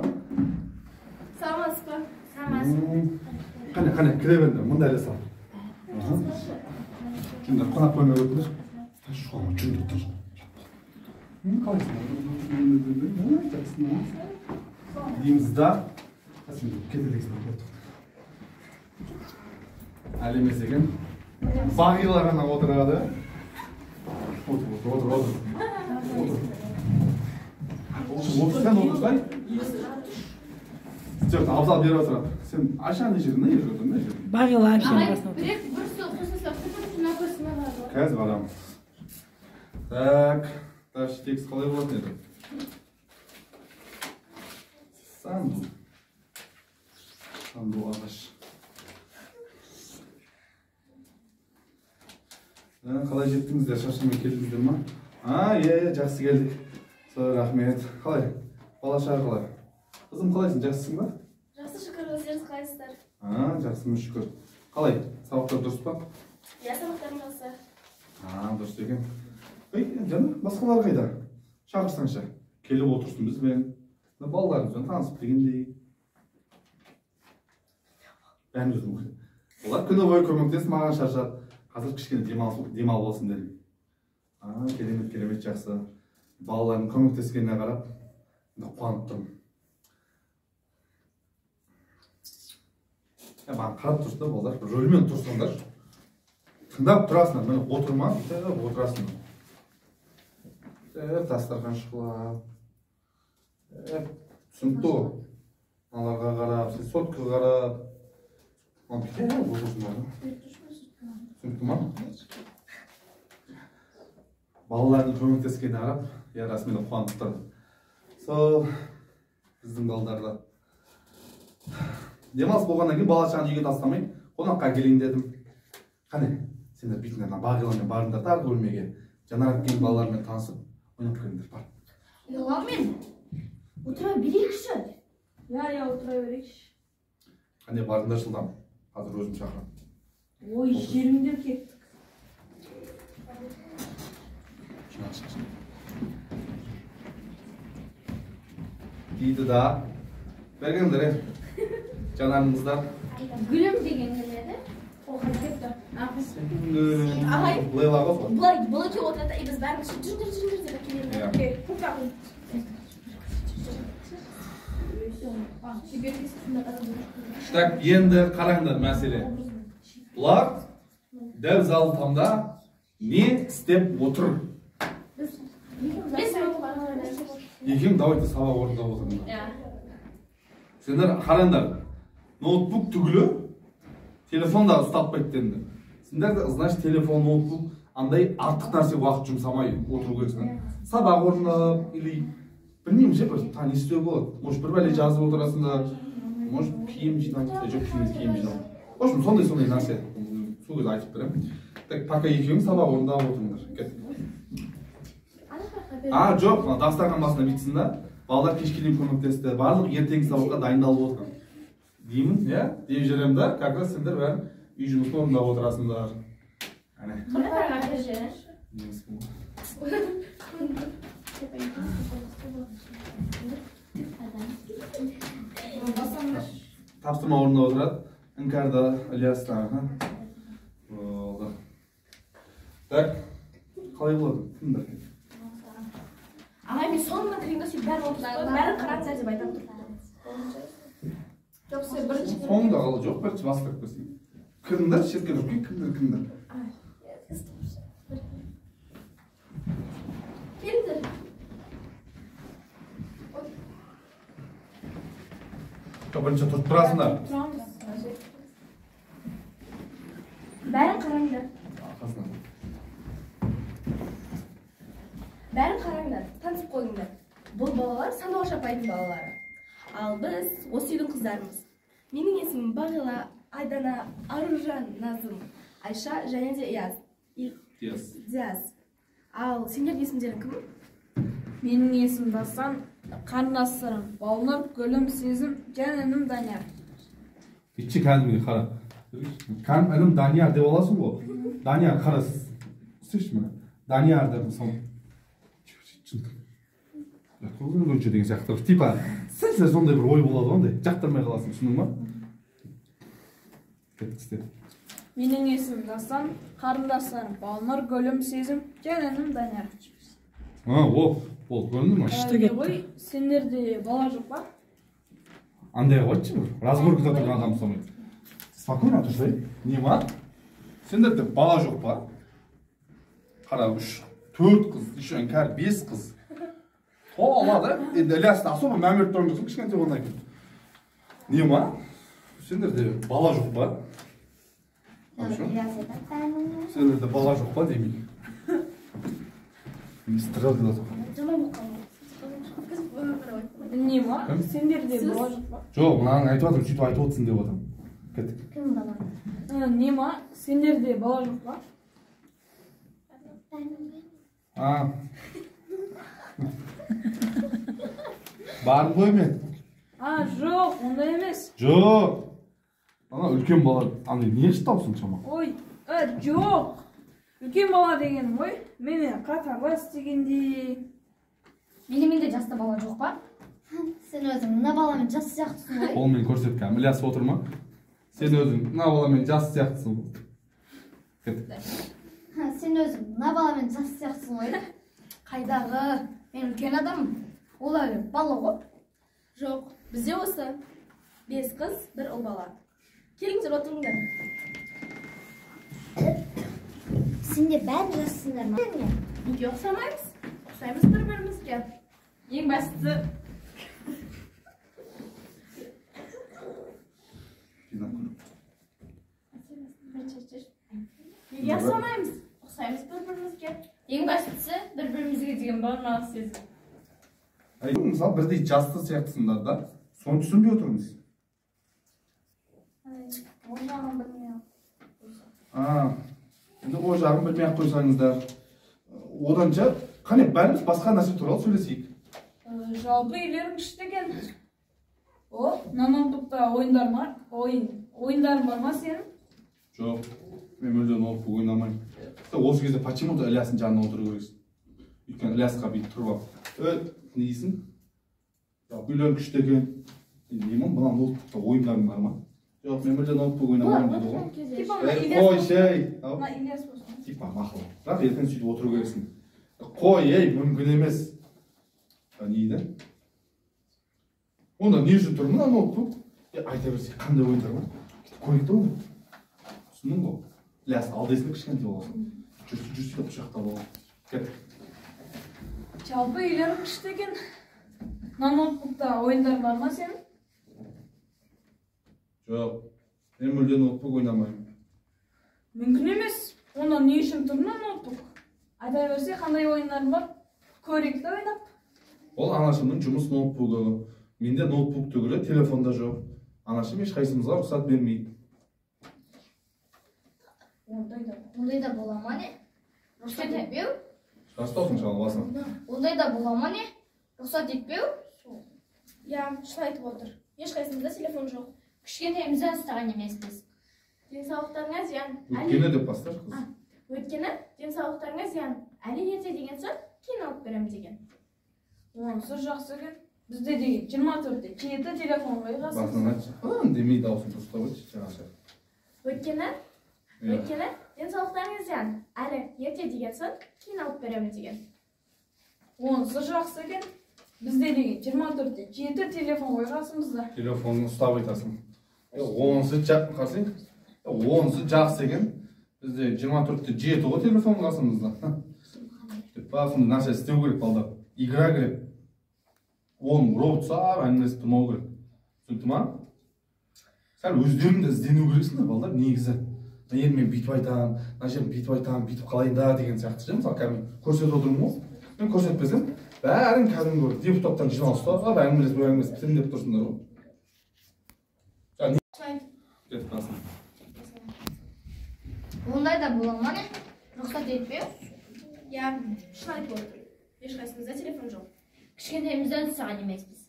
Саламатсыз ба? Саламатсыз. Қане, қане, кіре беріңдер, мында іле сал. Жүріңдер, қонақ бөлмеге өтіңдер. Жүріңдер, тұр. Қалайсыңдар? Жақсысыңдар. Дейміз да. Кете дегенсің. Әлі емес екен. Бағила ғана отырады. Отыр, отыр, отыр, отыр. Отыр, сен отырсай. Жоқ, Абзал бері отырады. Сен Айша ана жерде, мына жерде отыр, мына жерде. Бағила әпшенің қасына отыр. Бір стол қосылса, құтырып барады. Қазір барамыз. Так, дальше текст қалай болатын еді? Санду. Санду ағаш. Қалай жеттіңіздер? Шаршамай келдіңіздер ма? Иә, жақсы келдік. Сол, рахмет. Қалай? Бала шаға қалай? Қызым, қалайсың? Жақсысың ба? Жақсы, шүкір. Өздеріңіз қалайсыздар? Жақсымын, шүкір. Қалай? Сабақтар дұрыс па? Иә, сабақтарым жақсы. Дұрыс екен. Ей, жаным, басқалар қайда? Шақырсаңшы. Келіп отырсын бізбен. Балаларымызбен танысып дегендей. Бәрін өзім оқиды. Олар күні бойы көмектесіп маған шаршады. Қазір кішкене демалып алсын дедім. Керемет, керемет, жақсы. Балалардың көмектескеніне қарап қуанып тұрмын. Маған қарап тұрсын да балалар, рөлмен тұрсаңдар. Тыңдап тұрасыңдар, міне отырма, бүйтіп отырасыңдар. Дастархан шұқылап. Түсінікті ғой. Мыналарға қарап, сен соткаға қарап. Бүйтіп отырсыңдар. Түсінікті ма? Балалардың көмектескеніне қарап, я расымен қуанып тұрмын. Сол біздің балдарда демалыс болғаннан кейін бала шағаны үйге тастамай қонаққа келейін дедім. Қане, сендер бүйтіңдер, мына Бағиламен барыңдар да арғы бөлмеге. Жанар әпкенің балаларымен танысып ойнап келіңдер, бар. Ұяламын мен. Отыра берейікші. Иә, отыра берейікші. Қане, барыңдар жылдам. Қазір өзім шақырамын. Ой, жеріңдер кеттік. Дейді да. Бергендер, жанарың қыздар. Гүлім деген кім еді? Ол қайтып кетті. Ағай. Лейла ғой сол. Былай, бұл екеуі отырады, и біз бәріміз жүріңдер, жүріңдер деп келеміз. Так, енді қараңдар мәселе. Бұлар дәл зал тамда не істеп отыр? Екеуің давайте сабақ орындап отырыңдар. Сендер қараңдар, ноутбук түгілі телефон да ұстатпайды деді. Сендер де, значит, телефон, ноутбук андай артық нәрсе уақыт жұмсамай отыру керексіңдер. Сабақ орындап, или білмеймін ше, бір не істеуге болады. Может, бір бәле жазып отырасыңдар, может, киім жинап, жоқ, киім жинау. В общем, сондай-сондай нәрсе. Сол кезде айтып беремін. Так, пока екеуің сабақ орындап отырыңдар. Кеттік. Жоқ, дастархан басында бүйтсін да. Балалар кешке дейін көмектесті. Барлық ертеңгі сабаққа дайындалып отырған. Деймін, иә? Деп жүремін да, как раз сендер бәрін үй жұмысын орындап отырасыңдар. Әне. Тапсырма орындап отырады. Іңкәр да, Ілияс та. Болды. Так, қалай болады? Кімдер? Ағай, мен соңына кіргенде сөйтіп бәрін отырып, бәрін қараңыздар деп айтамын тұрып. Жоқ, сен бірінші. Соңында қалды, жоқ, бірінші бастырып көрсең. Кіріңдер, шетке тұрып кел, кімдер, кімдер. Келіңдер. Бірінші тұрып тұрасыңдар. Бәрін қараңдар. Бәрін қараңдар, танысып қойыңдар. Бұл балалар Сандуғаш апайдың балалары. Ал біз осы үйдің қыздарымыз. Менің есімім Бағила, Айдана, Аружан, Назым, Айша және де Ияз. Диас. Ал сендердің есімдерің кім? Менің есімім Дастан, қарындастарым Балнұр, Гүлім, Сезім және інім Данияр. Итші кәдімгідей қара. Кәдімгі інім Данияр деп аласың ғой. Данияр қара, істеші міне. Данияр деп мысалы. Көргенше деген сияқты. Типа, сәл-сәл сондай бір ой болады ғой, андай. Жақтырмай қаласың, түсіндің ба? Кеттік істе. Менің есімім Дастан, қарындастарым Балнұр, Гүлім, Сезім және інім Данияр. О, болды, көрінді ма? Күшті кетті. Ой, сендерде бала жоқ па? Андай қойшы бір, разборкада тұрған адам ұқсамайды. Спокойно тұрсай. Не ма? Сендерде бала жоқ па? Қара, 3, 4 қыз, еще іңкәр 5 қыз. Тола да, енді Ілиясты особо мән беріп тұрған жоқсың, кішкентай болғаннан кейін. Не ма? Сендерде бала жоқ па? Сендерде бала жоқ па демей. Стрелка да. Не ма? Сендерде бала жоқ па? Жоқ, мынаны айтып жатырмын, сөйтіп айтып отырсың деп отырмын. Кеттік. Кім бала? Не ма? Сендерде бала жоқ па? А. Бар ғой мен. А, жоқ, ондай емес. Жоқ. Ана үлкен бала, андай не ұстаусың шама? Ой, жоқ. Үлкен бала дегенім ғой, менімен қатарлас дегендей. Менімен де жасты бала жоқ па? Сен өзің мына баламен жас сияқтысың ғой. Қолмен көрсеткен. Ілияс отыр ма? Сен өзің мына баламен жас сияқтысың ғой. Кеттік. Сен өзің мына баламен жас сияқтысың ғой. Қайдағы, мен үлкен адаммын. Ол әлі бала ғой. Жоқ, бізде осы 5 қыз, 1 ұл бала. Келіңдер, отырыңдар. Сендер бәрі жассыңдар ма? Неге ұқсамаймыз? Ұқсаймыз бір-бірімізге. Ең бастысы Неге ұқсамаймыз? Ұқсаймыз бір-бірімізге. Ең бастысы бір-бірімізге деген бауырмалдық сезім. Мысалы, бірдей жасты сияқтысыңдар да, соны түсінбей отырмыз. О жағын білмей. Енді о жағын білмей-ақ қойсаңыздар. Оданша, қане бәріміз басқа нәрсе туралы сөйлесейік. Жалпы үйлерің күшті екен. О, ноутбукта ойындар бар, ойындарың бар ма сенің? Жоқ, мен мүлде ноутбук ойнамаймын. Осы кезде почему-то Ілиястың жанына отыру керексің. Өйткені Ілиясқа бүйтіп тұрып алып, не дейсің? Жалпы үйлерің күшті екен. Деймін, мына ноутбукта ойындарың бар ма? Жоқ, мен мүлде ноутбук ойнамаймын дейді ғой. Типа мына Ілияс. Қой, шей. Мына Ілияс болсын. Типа мақұл. Бірақ ертең сөйтіп отыру керексің. Қой, ей, мүмкін емес. Не дейді? Онда не үшін тұр мына ноутбук? Айта берсек, қандай ойындар бар? Көрейік те оны. Түсіндің ғой? Ілияс, алдайсың кішкентай боласың. Жүрсің деп құшақтап алып. Кеттік. Жалпы үйлерің күшті екен. Мына ноутбукта ойындар бар ма сенің? Жоқ, мен мүлде ноутбук ойнамаймын. Мүмкін емес. Онда не үшін тұр мына ноутбук? Айта берсе, қандай ойындарың бар? Көрейік те ойнап. Ол анашымның жұмыс ноутбугі. Менде ноутбук түгілі телефонда жоқ. Анашым ешқайсымызға рұқсат бермейді. Ондай да бола ма не? Рұқсат етпеу? Жас таусың шағын басын. Ондай да бола ма не? Рұқсат етпеу? Иә, шын айтып отыр. Ешқайсымызда телефон жоқ. Кішкентайымыздан ұстаған емеспіз. Денсаулықтарыңа зиян. Өйткені деп басташы қыз. Өйткені денсаулықтарыңа зиян. Әлі ерте деген соң кейін алып беремін деген. Онысы жақсы екен. Бізде деген 24-те 7 телефон ғой қасымызда. Басынан айтшы. Демей дауысын дұрыстап айтшы жаңаша. Өйткені денсаулықтарыңа зиян. Әлі ерте деген соң кейін алып беремін деген. Онысы жақсы екен. Бізде деген 24-те 7 телефон ғой қасымызда. Телефонын ұстап айтасың. Онысы қарасаң, онысы жақсы екен. Бізде 24-те 7 ғой телефон қасымызда. Деп басында нәрсе істеу керек балдар. Игра керек. Оның робот сап әңгімелесіп тұрмау керек. Түсінікті ма? Сәл өздерің де іздену керексіңдер балдар негізі. Мына жерін мен бүйтіп айтамын, мына жерін бүйтіп айтамын, бүйтіп қалайын да деген сияқты ше. Мысалы, кәдімгі көрсетіп отырмын ғой. Мен көрсетпесем, бәрін кәдімгі депутаттан жиналыс ұстап, әңгімелесіп, әңгімелесіп бітірін деп тұрсыңдар ғой. Кетіп қалсын. Ондай да бола ма не? Рұқсат етпеу? Иә, шын айтып отыр. Ешқайсымызда телефон жоқ. Кішкентайымыздан ұстаған емеспіз.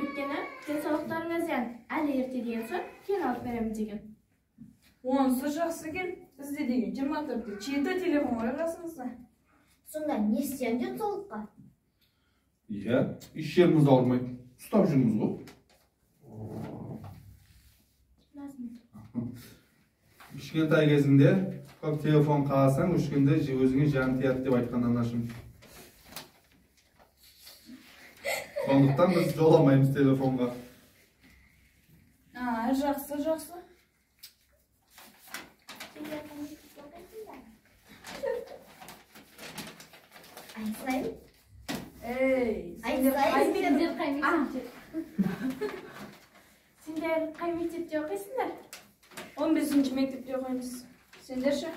Өйткені денсаулықтарыңа зиян. Әлі ерте деген соң кейін алып беремін деген. Онысы жақсы екен. Бізде деген 24-те 7 телефон ғой қасымызда. Сонда не істеймін денсаулыққа? Иә, еш жеріміз ауырмайды. Ұстап жүрміз ғой. Кішкентай кезіңде көп телефон қаласаң, өшкенде өзіңе жан тиеді деп айтқан анашым. Сондықтан біз жоламаймыз телефонға. Жақсы, жақсы. Айтсайын. Ей, Айтсайын. Қай мектепте? Сендер қай мектепте оқисыңдар? 15-ші мектепте оқимыз. Сендер ше?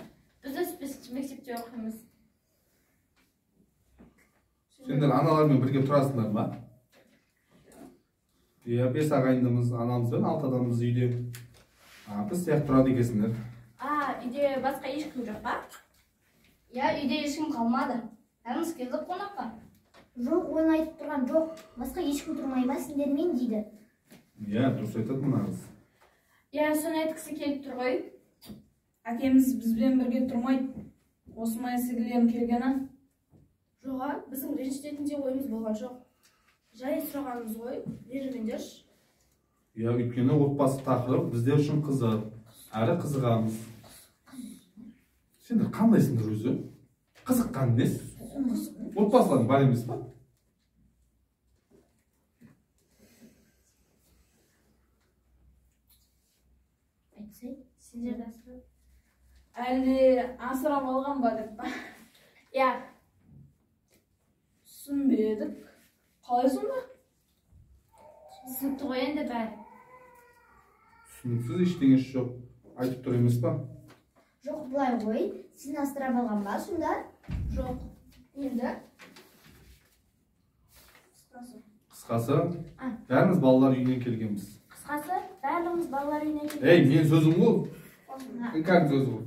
Біз 5-ші мектепте оқимыз. Сендер аналармен бірге тұрасыңдар ма? Иә, 5 ағайындымыз, анамызбен 6 адамбыз үйде. Біз сияқты тұрады екенсіңдер. Үйде басқа ешкім жоқ па? Иә, үйде ешкім қалмады. Бәріміз келдік қонаққа. Жоқ, оны айтып тұрған жоқ. Басқа ешкім тұрмай ма сендермен дейді. Иә, дұрыс айтады мына қыз. Иә, соны айтқысы келіп тұр ғой. Әкеміз бізбен бірге тұрмайды. Осы ма естігілерің келгені? Жоға, біздің ренжітетін де ойымыз болған жоқ. Жай сұрағанымыз ғой, ренжімеңдерші. Иә, өйткені отбасы тақырып біздер үшін қызық, әрі қызығамыз. Сендер қандайсыңдар өзі? Қызыққан несі? Отбасыларың бар емес па? Айтсай, сендерді асырап. Әлде асырап алған ба деп па? Иә. Түсінбедік. Қалай сонда? Түсінікті ғой енді бәрі. Түсініксіз ештеңесі жоқ. Айтып тұр емес па? Жоқ, былай ғой. Сен асырап алған ба сонда? Жоқ. Енді? Қысқасы, бәріміз балалар үйінен келгенбіз. Қысқасы, барлығымыз балалар үйінен келгенбіз. Ей, мен сөзім ғой. Іңкәрдің сөзі ғой.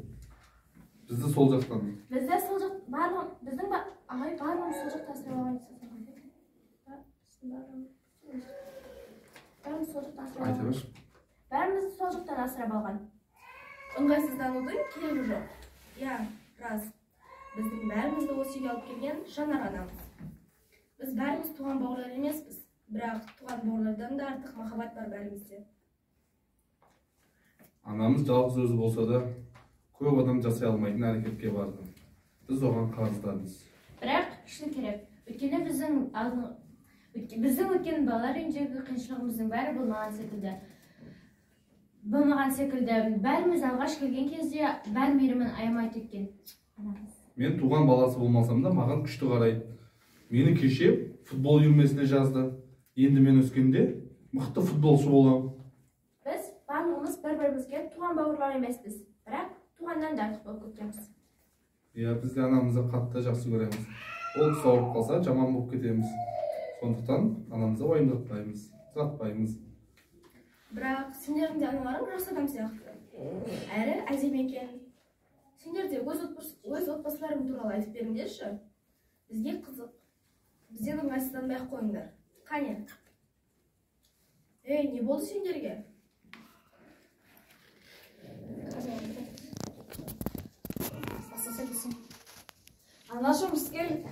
Бізді сол жақтан. Бізді сол жақ, барлығым, біздің ағай барлығымыз сол жақта асырап алған. Бәріміз сол жақтан асырап алған. Айта берші. Бәрімізді сол жақтан асырап алған. Ыңғайсызданудың керегі жоқ. Иә, рас. Біздің бәрімізді осы үйге алып келген Жанар анамыз. Біз бәріміз туған бауырлар емеспіз, бірақ туған бауырлардан да артық махаббат бар бәрімізде. Анамыз жалғыз өзі болса да, көп адам жасай алмайтын әрекетке барды. Біз оған қарыздармыз. Бірақ шын керек, өйткені біздің өткен балалар үйіндегі қиыншылығымыздың бәрі болмаған секілді. Бәріміз алғаш келген кезде бар мейірімін аямай төккен. Мен туған баласы болмасам да маған күшті қарайды. Мені кеше футбол үйірмесіне жазды. Енді мен өскенде мықты футболшы боламын. Біз барлығымыз бір-бірімізге туған бауырлар емеспіз, бірақ туғаннан да артық болып кеткенбіз. Иә, біз де анамызды қатты жақсы көреміз. Ол кісі ауырып қалса жаман болып кетеміз. Сондықтан анамызды уайымдатпаймыз, жылатпаймыз. Бірақ сендердің де аналарың жақсы адам сияқты. Әрі әдемі екен. Сендер де өз отбасыларың туралы айтып беріңдерші. Бізге қызық. Бізден ыңғайсызданбай ақ қойыңдар. Қане? Ей, не болды сендерге? Анашым, біз келдік.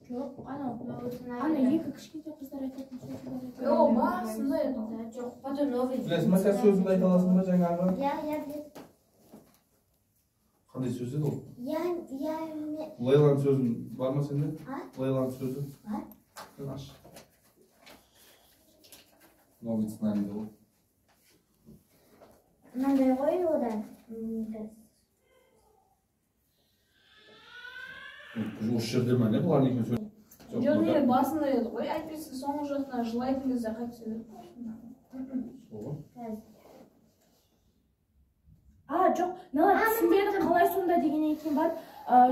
Жоқ, ана екі кішкентай қыздар айтатын сөзі бар еді. О, басында еді. Жоқ, потом новый. Білесің ба, сен сөзіңді айта аласың ба жаңағы? Иә, иә, білемін. Қандай сөз еді ол? Иә, иә, мен. Лейланың сөзін бар ма сенде? А? Лейланың сөзі? Бар. Сен аш. Новый сценарийде ол. Мынандай ғой ода. Осы жерде ма не бұлар екеуі сөз? Жоқ, не басында еді ғой, әйтпесе соңғы жағына жылайтын кезде қайтып сөйлеп Сол ғой. Жоқ, мыналар түсінбеді қалай сонда дегеннен кейін барып,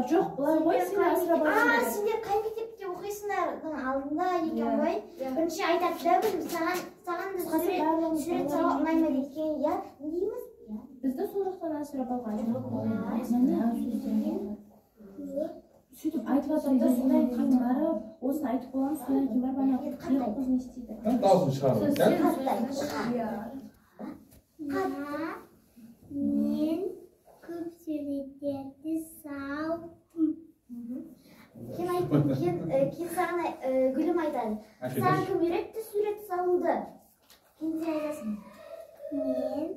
жоқ, былай ғой, сен асырап аласың. Сендер қай мектепте оқисыңдар? Алдында екен ғой. Бірінші айтады да, біз саған да сурет салу ұнай ма екен, иә? Не дейміз? Бізді сол жақтан асырап алған. Сөйтіп айтып жатыр да, содан кейін барып, осыны айтып боламыз, содан кейін барып ана екі қыз не істейді? Дауысын шығарып. Мен көп суреттерді салдым. Кейін саған Гүлім айтады. Саған кім үйретті сурет салуды? Кейін сен айтасың. Мен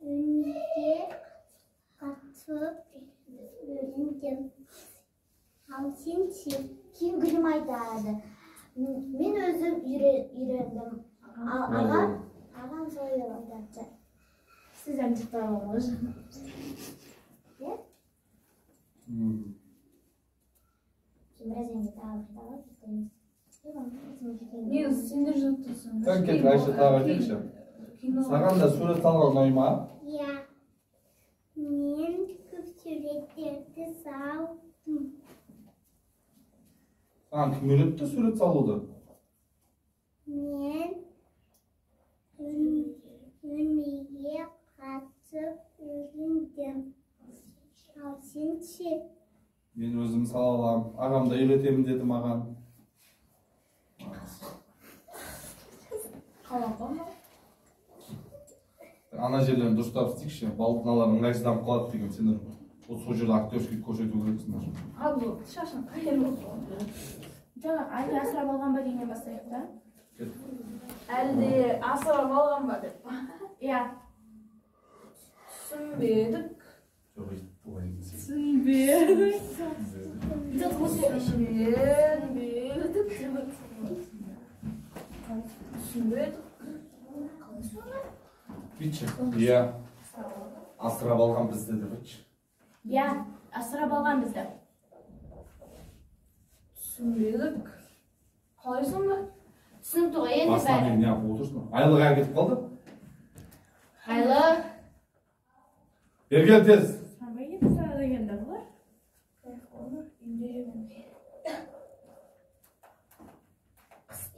өнерге қатысып үйрендім. Ал сен ше? Кейін Гүлім айтады. Мен өзім үйрендім. Ағам солай деп айтады. Сіз әмдеп алған ғой. Иә? Кейін біраз әңгіме тағы қайталап ұйықтаймыз. Негізі сендер жатырсың. Так, кет, Айша, тағы айтайықшы. Саған да сурет салған ұнай ма? Иә. Мен көп суреттерді салдым. Саған кім үйретті сурет салуды? Мен үйірмеге қатысып үйрендім. Ал сен ше? Мен өзім сала аламын. Ағам да үйретемін деді маған. Ана жерлерін дұрыстап істейікші. Мыналар ыңғайсызданып қалады деген сендер сол жерде актерский көрсету керексіңдер. Ал бұл шашың қайыр болды. Жаңа әлде асырап алған ба дегеннен бастайық та? Әлде асырап алған ба деп. Иә. Түсінбедік. Түсінбедік. Түсінбедік. Түсінбедік. Бүйтші. Иә. Асырап алған бізді деп айтшы. Иә, асырап алған бізді. Түсінбедік. Қалай сонда? Түсінікті ғой енді бәрі. Басынан неғып отырсың? Айлық ай кетіп қалды. Айлық. Бері кел тез. Сарбай кетіп саған дегенде бұлар.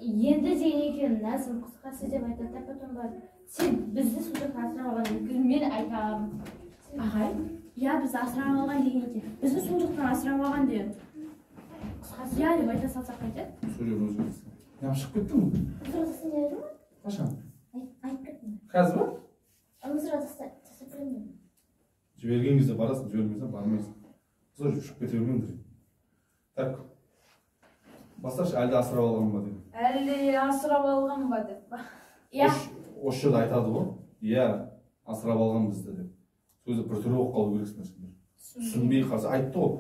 Енді деген екен Назым қысқасы деп айтады да, потом барып сен бізді сол жақтан асырап алған өйткені мен айтамын. Ағай, иә, бізді асырап алған деген екен. Бізді сол жақтан асырап алған деген. Қысқасы иә деп айта салсақ қайтеді? Сөйлеп өзгертсін. Неғып шығып кеттің? Сразу сен дедің ма? Қашан? Айтып кеттім. Қазір ба? Оны сразу тастап беремін. Жіберген кезде барасың, жібермесең бармайсың. Сол шығып кете бермеңдер. Так. Басташы, әлде асырап алған ба деп. Әлде асырап алған ба деп. Иә. Осы жерде айтады ғой. Иә, асырап алған бізді деп. Сол кезде біртүрлі болып қалу керексіңдер сендер. Түсінбей қалса айтты ғой.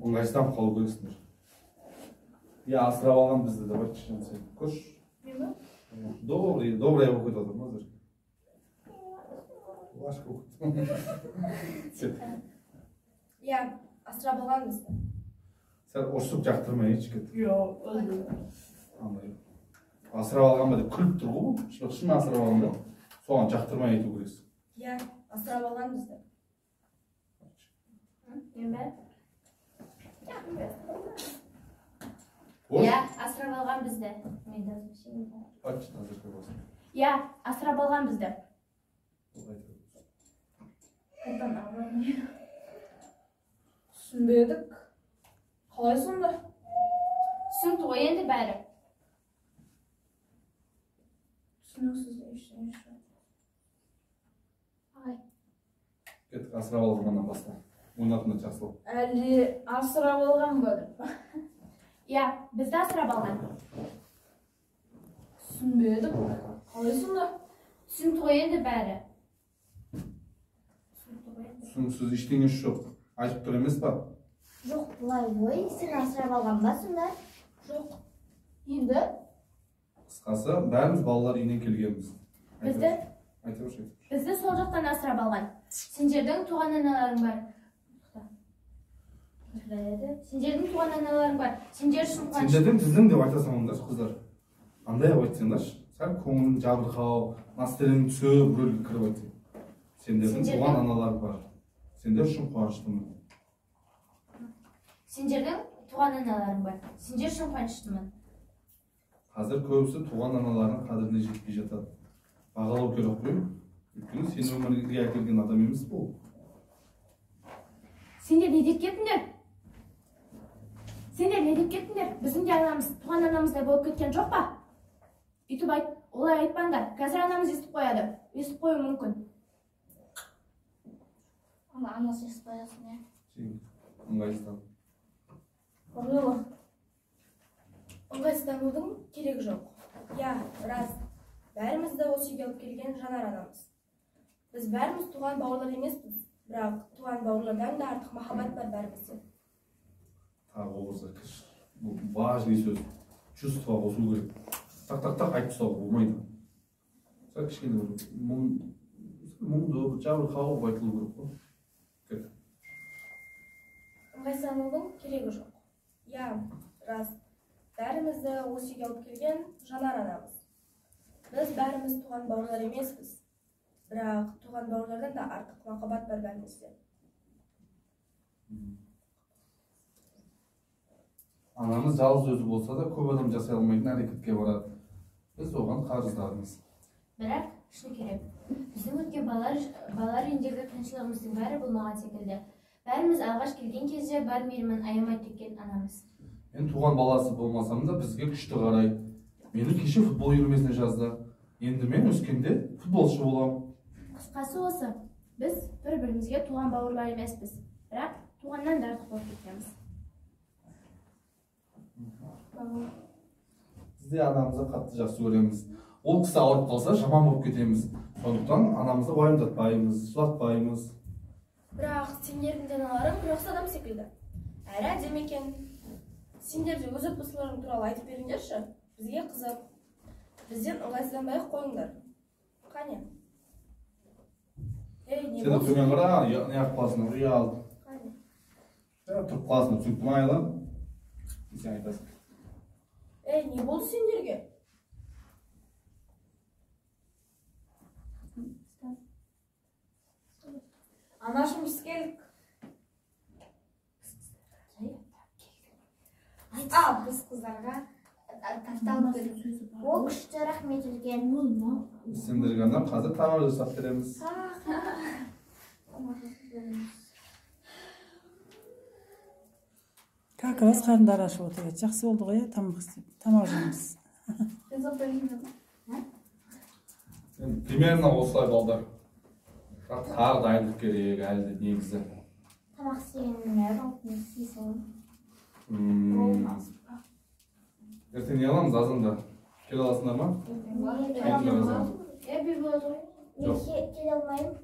Ыңғайсызданып қалу керексіңдер. Иә, асырап алған бізді деп айтшы сен. Көрші. Мен ба? Добрый, добрый болып кетіп жатыр ма қазір? Лашка болып кетті. Иә, асырап алған бізді. Сәл ұрсып жақтырмай кет. Жоқ, андай. Асырап алған ба деп күліп тұр ғой бұл. Шын асырап алған ба? Соған жақтырмай айту керексің. Иә, асырап алған бізді. Мен бе? Иә, асырап алған бізді. Мен де Айтшы, Назерке болсын. Иә, асырап алған бізді. Түсінбедік. Қалай сонда? Түсінікті ғой енді бәрі. Түсініксіз ештеңе жоқ. Ағай. Кеттік, асырап алғаннан баста. Ойнатында жақсылап. Әлде асырап алған ба деп. Иә, бізді асырап алған. Түсінбедік. Қалай сонда? Түсінікті ғой енді бәрі. Түсініксіз ештеңесі жоқ. Айтып тұр емес па? Жоқ, былай ғой, сен асырап алған ба сонда? Жоқ. Енді? Қысқасы, бәріміз балалар үйінен келгенбіз. Бізді? Айта берші. Бізді сол жақтан асырап алған. Сендердің туған аналарың бар. Сендердің туған аналарың бар. Сендер үшін қуанышты. Сендердің біздің деп айта салыңдаршы, қыздар. Андай қылып айтсаңдаршы. Сәл көңілің жабырқау, настроениең түсіп, рөлге кіріп айтсаң. Сендердің туған аналарың бар. Сендер үшін қуаныштымын. Сендердің туған аналарың бар. Сендер үшін қуаныштымын. Қазір көбісі туған аналарының қадіріне жетпей жатады. Бағалау керек қой. Өйткені сені өмірге әкелген адам емес бұл. Сендер не деп кеттіңдер? Сендер не деп кеттіңдер? Біздің де анамыз туған анамыздай болып кеткен жоқ па? Үйтіп айт, олай айтпаңдар. Қазір анамыз естіп қояды. Естіп қоюы мүмкін. Ана анасы естіп қоясын, иә. Сен ыңғайсыздан. Бағила, ыңғайсызданудың керегі жоқ. Иә, рас. Бәрімізді осы үйге алып келген Жанар анамыз. Біз бәріміз туған бауырлар емеспіз, бірақ туған бауырлардан да артық махаббат бар бәрімізде. Тағы образға кірші. Бұл важный сөз. Чувство қосу керек. Так, так, так айтып тастауға болмайды. Сәл кішкене бір мұңды, бір жабырқау айтылу керек қой. Кет. Ыңғайсызданудың керегі жоқ. Иә, рас. Бәрімізді осы үйге алып келген Жанар анамыз. Біз бәріміз туған бауырлар емеспіз. Бірақ туған бауырлардан да артық махаббат бар бәрімізде. Анамыз жалғыз өзі болса да көп адам жасай алмайтын әрекетке барады. Біз оған қарыздармыз. Бірақ шыны керек. Біздің өткен балалар үйіндегі қиыншылығымыздың бәрі болмаған секілді. Бәріміз алғаш келген кезде бар мейірімін аямай төккен анамыз. Мен туған баласы болмасам да бізге күшті қарайды. Мені кеше футбол үйірмесіне жазды. Енді мен өскенде футболшы боламын. Қысқасы осы. Біз бір-бірімізге туған бауырлар емеспіз. Бірақ туғаннан да артық болып кеткенбіз. Біз де анамызды қатты жақсы көреміз. Ол кісі ауырып қалса жаман болып кетеміз. Сондықтан анамызды уайымдатпаймыз, жылатпаймыз. Бірақ сендердің де аналарың жақсы адам секілді. Әрі әдемі екен. Сендер де өз отбасыларың туралы айтып беріңдерші. Бізге қызық. Бізден ыңғайсызданбай-ақ қойыңдар. Қане. Ей, не Сен болды? төмен қара, неғып қаласың, ұялып. Қане. Тұрып қаласың, түсінікті ма, Айла? Сен айтасың. Ей, не болды сендерге? Анашым, біз келдік. А, біз қыздарға Торт алып келдік. О, күшті, рахмет үлкен. Біз сендерге арнап қазір тамақ жасап береміз. Как раз қарындары ашып отыр еді. Жақсы болды ғой, иә, тамақ істеп, тамақ жейміз. Енді примерно осылай балдар. Бірақ тағы дайындық керек әлі де негізі. Тамақ істегеннің бәрі істей саламын. Ертең не аламыз азанда? Келе аласыңдар ма? Келіңдер азанда. Би болады ғой. Мен келе алмаймын.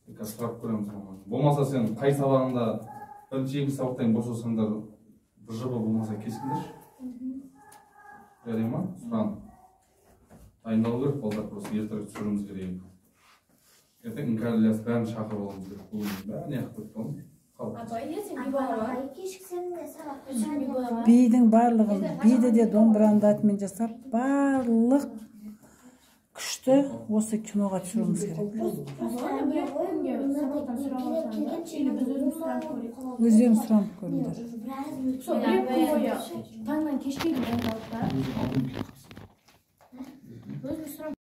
Қазір сұрап көреміз болмаса. Болмаса сен қай сабағыңда бірінші, екінші сабақтан кейін бос болсаңдар, бір жыбы болмаса келсеңдерші. Жарай ма? Сұран. Дайындалу керек балдар, просто ертерек түсіруіміз керек. Ертең Іңкәр Ілияс бәрін шақырып алуымыз керек. Бұл бәрін неғып кетті ғой? Апай, ертең би бола ма? Апай, кешіксем де сабақ Ертең би бола ма? Бидің барлығын, биді де домбыраны да атымен жасап, барлық күшті осы киноға түсіруіміз керек. Өздерің сұранып көріңдер. Сол бір күн бойы таңнан кешке дейін дайындалып та.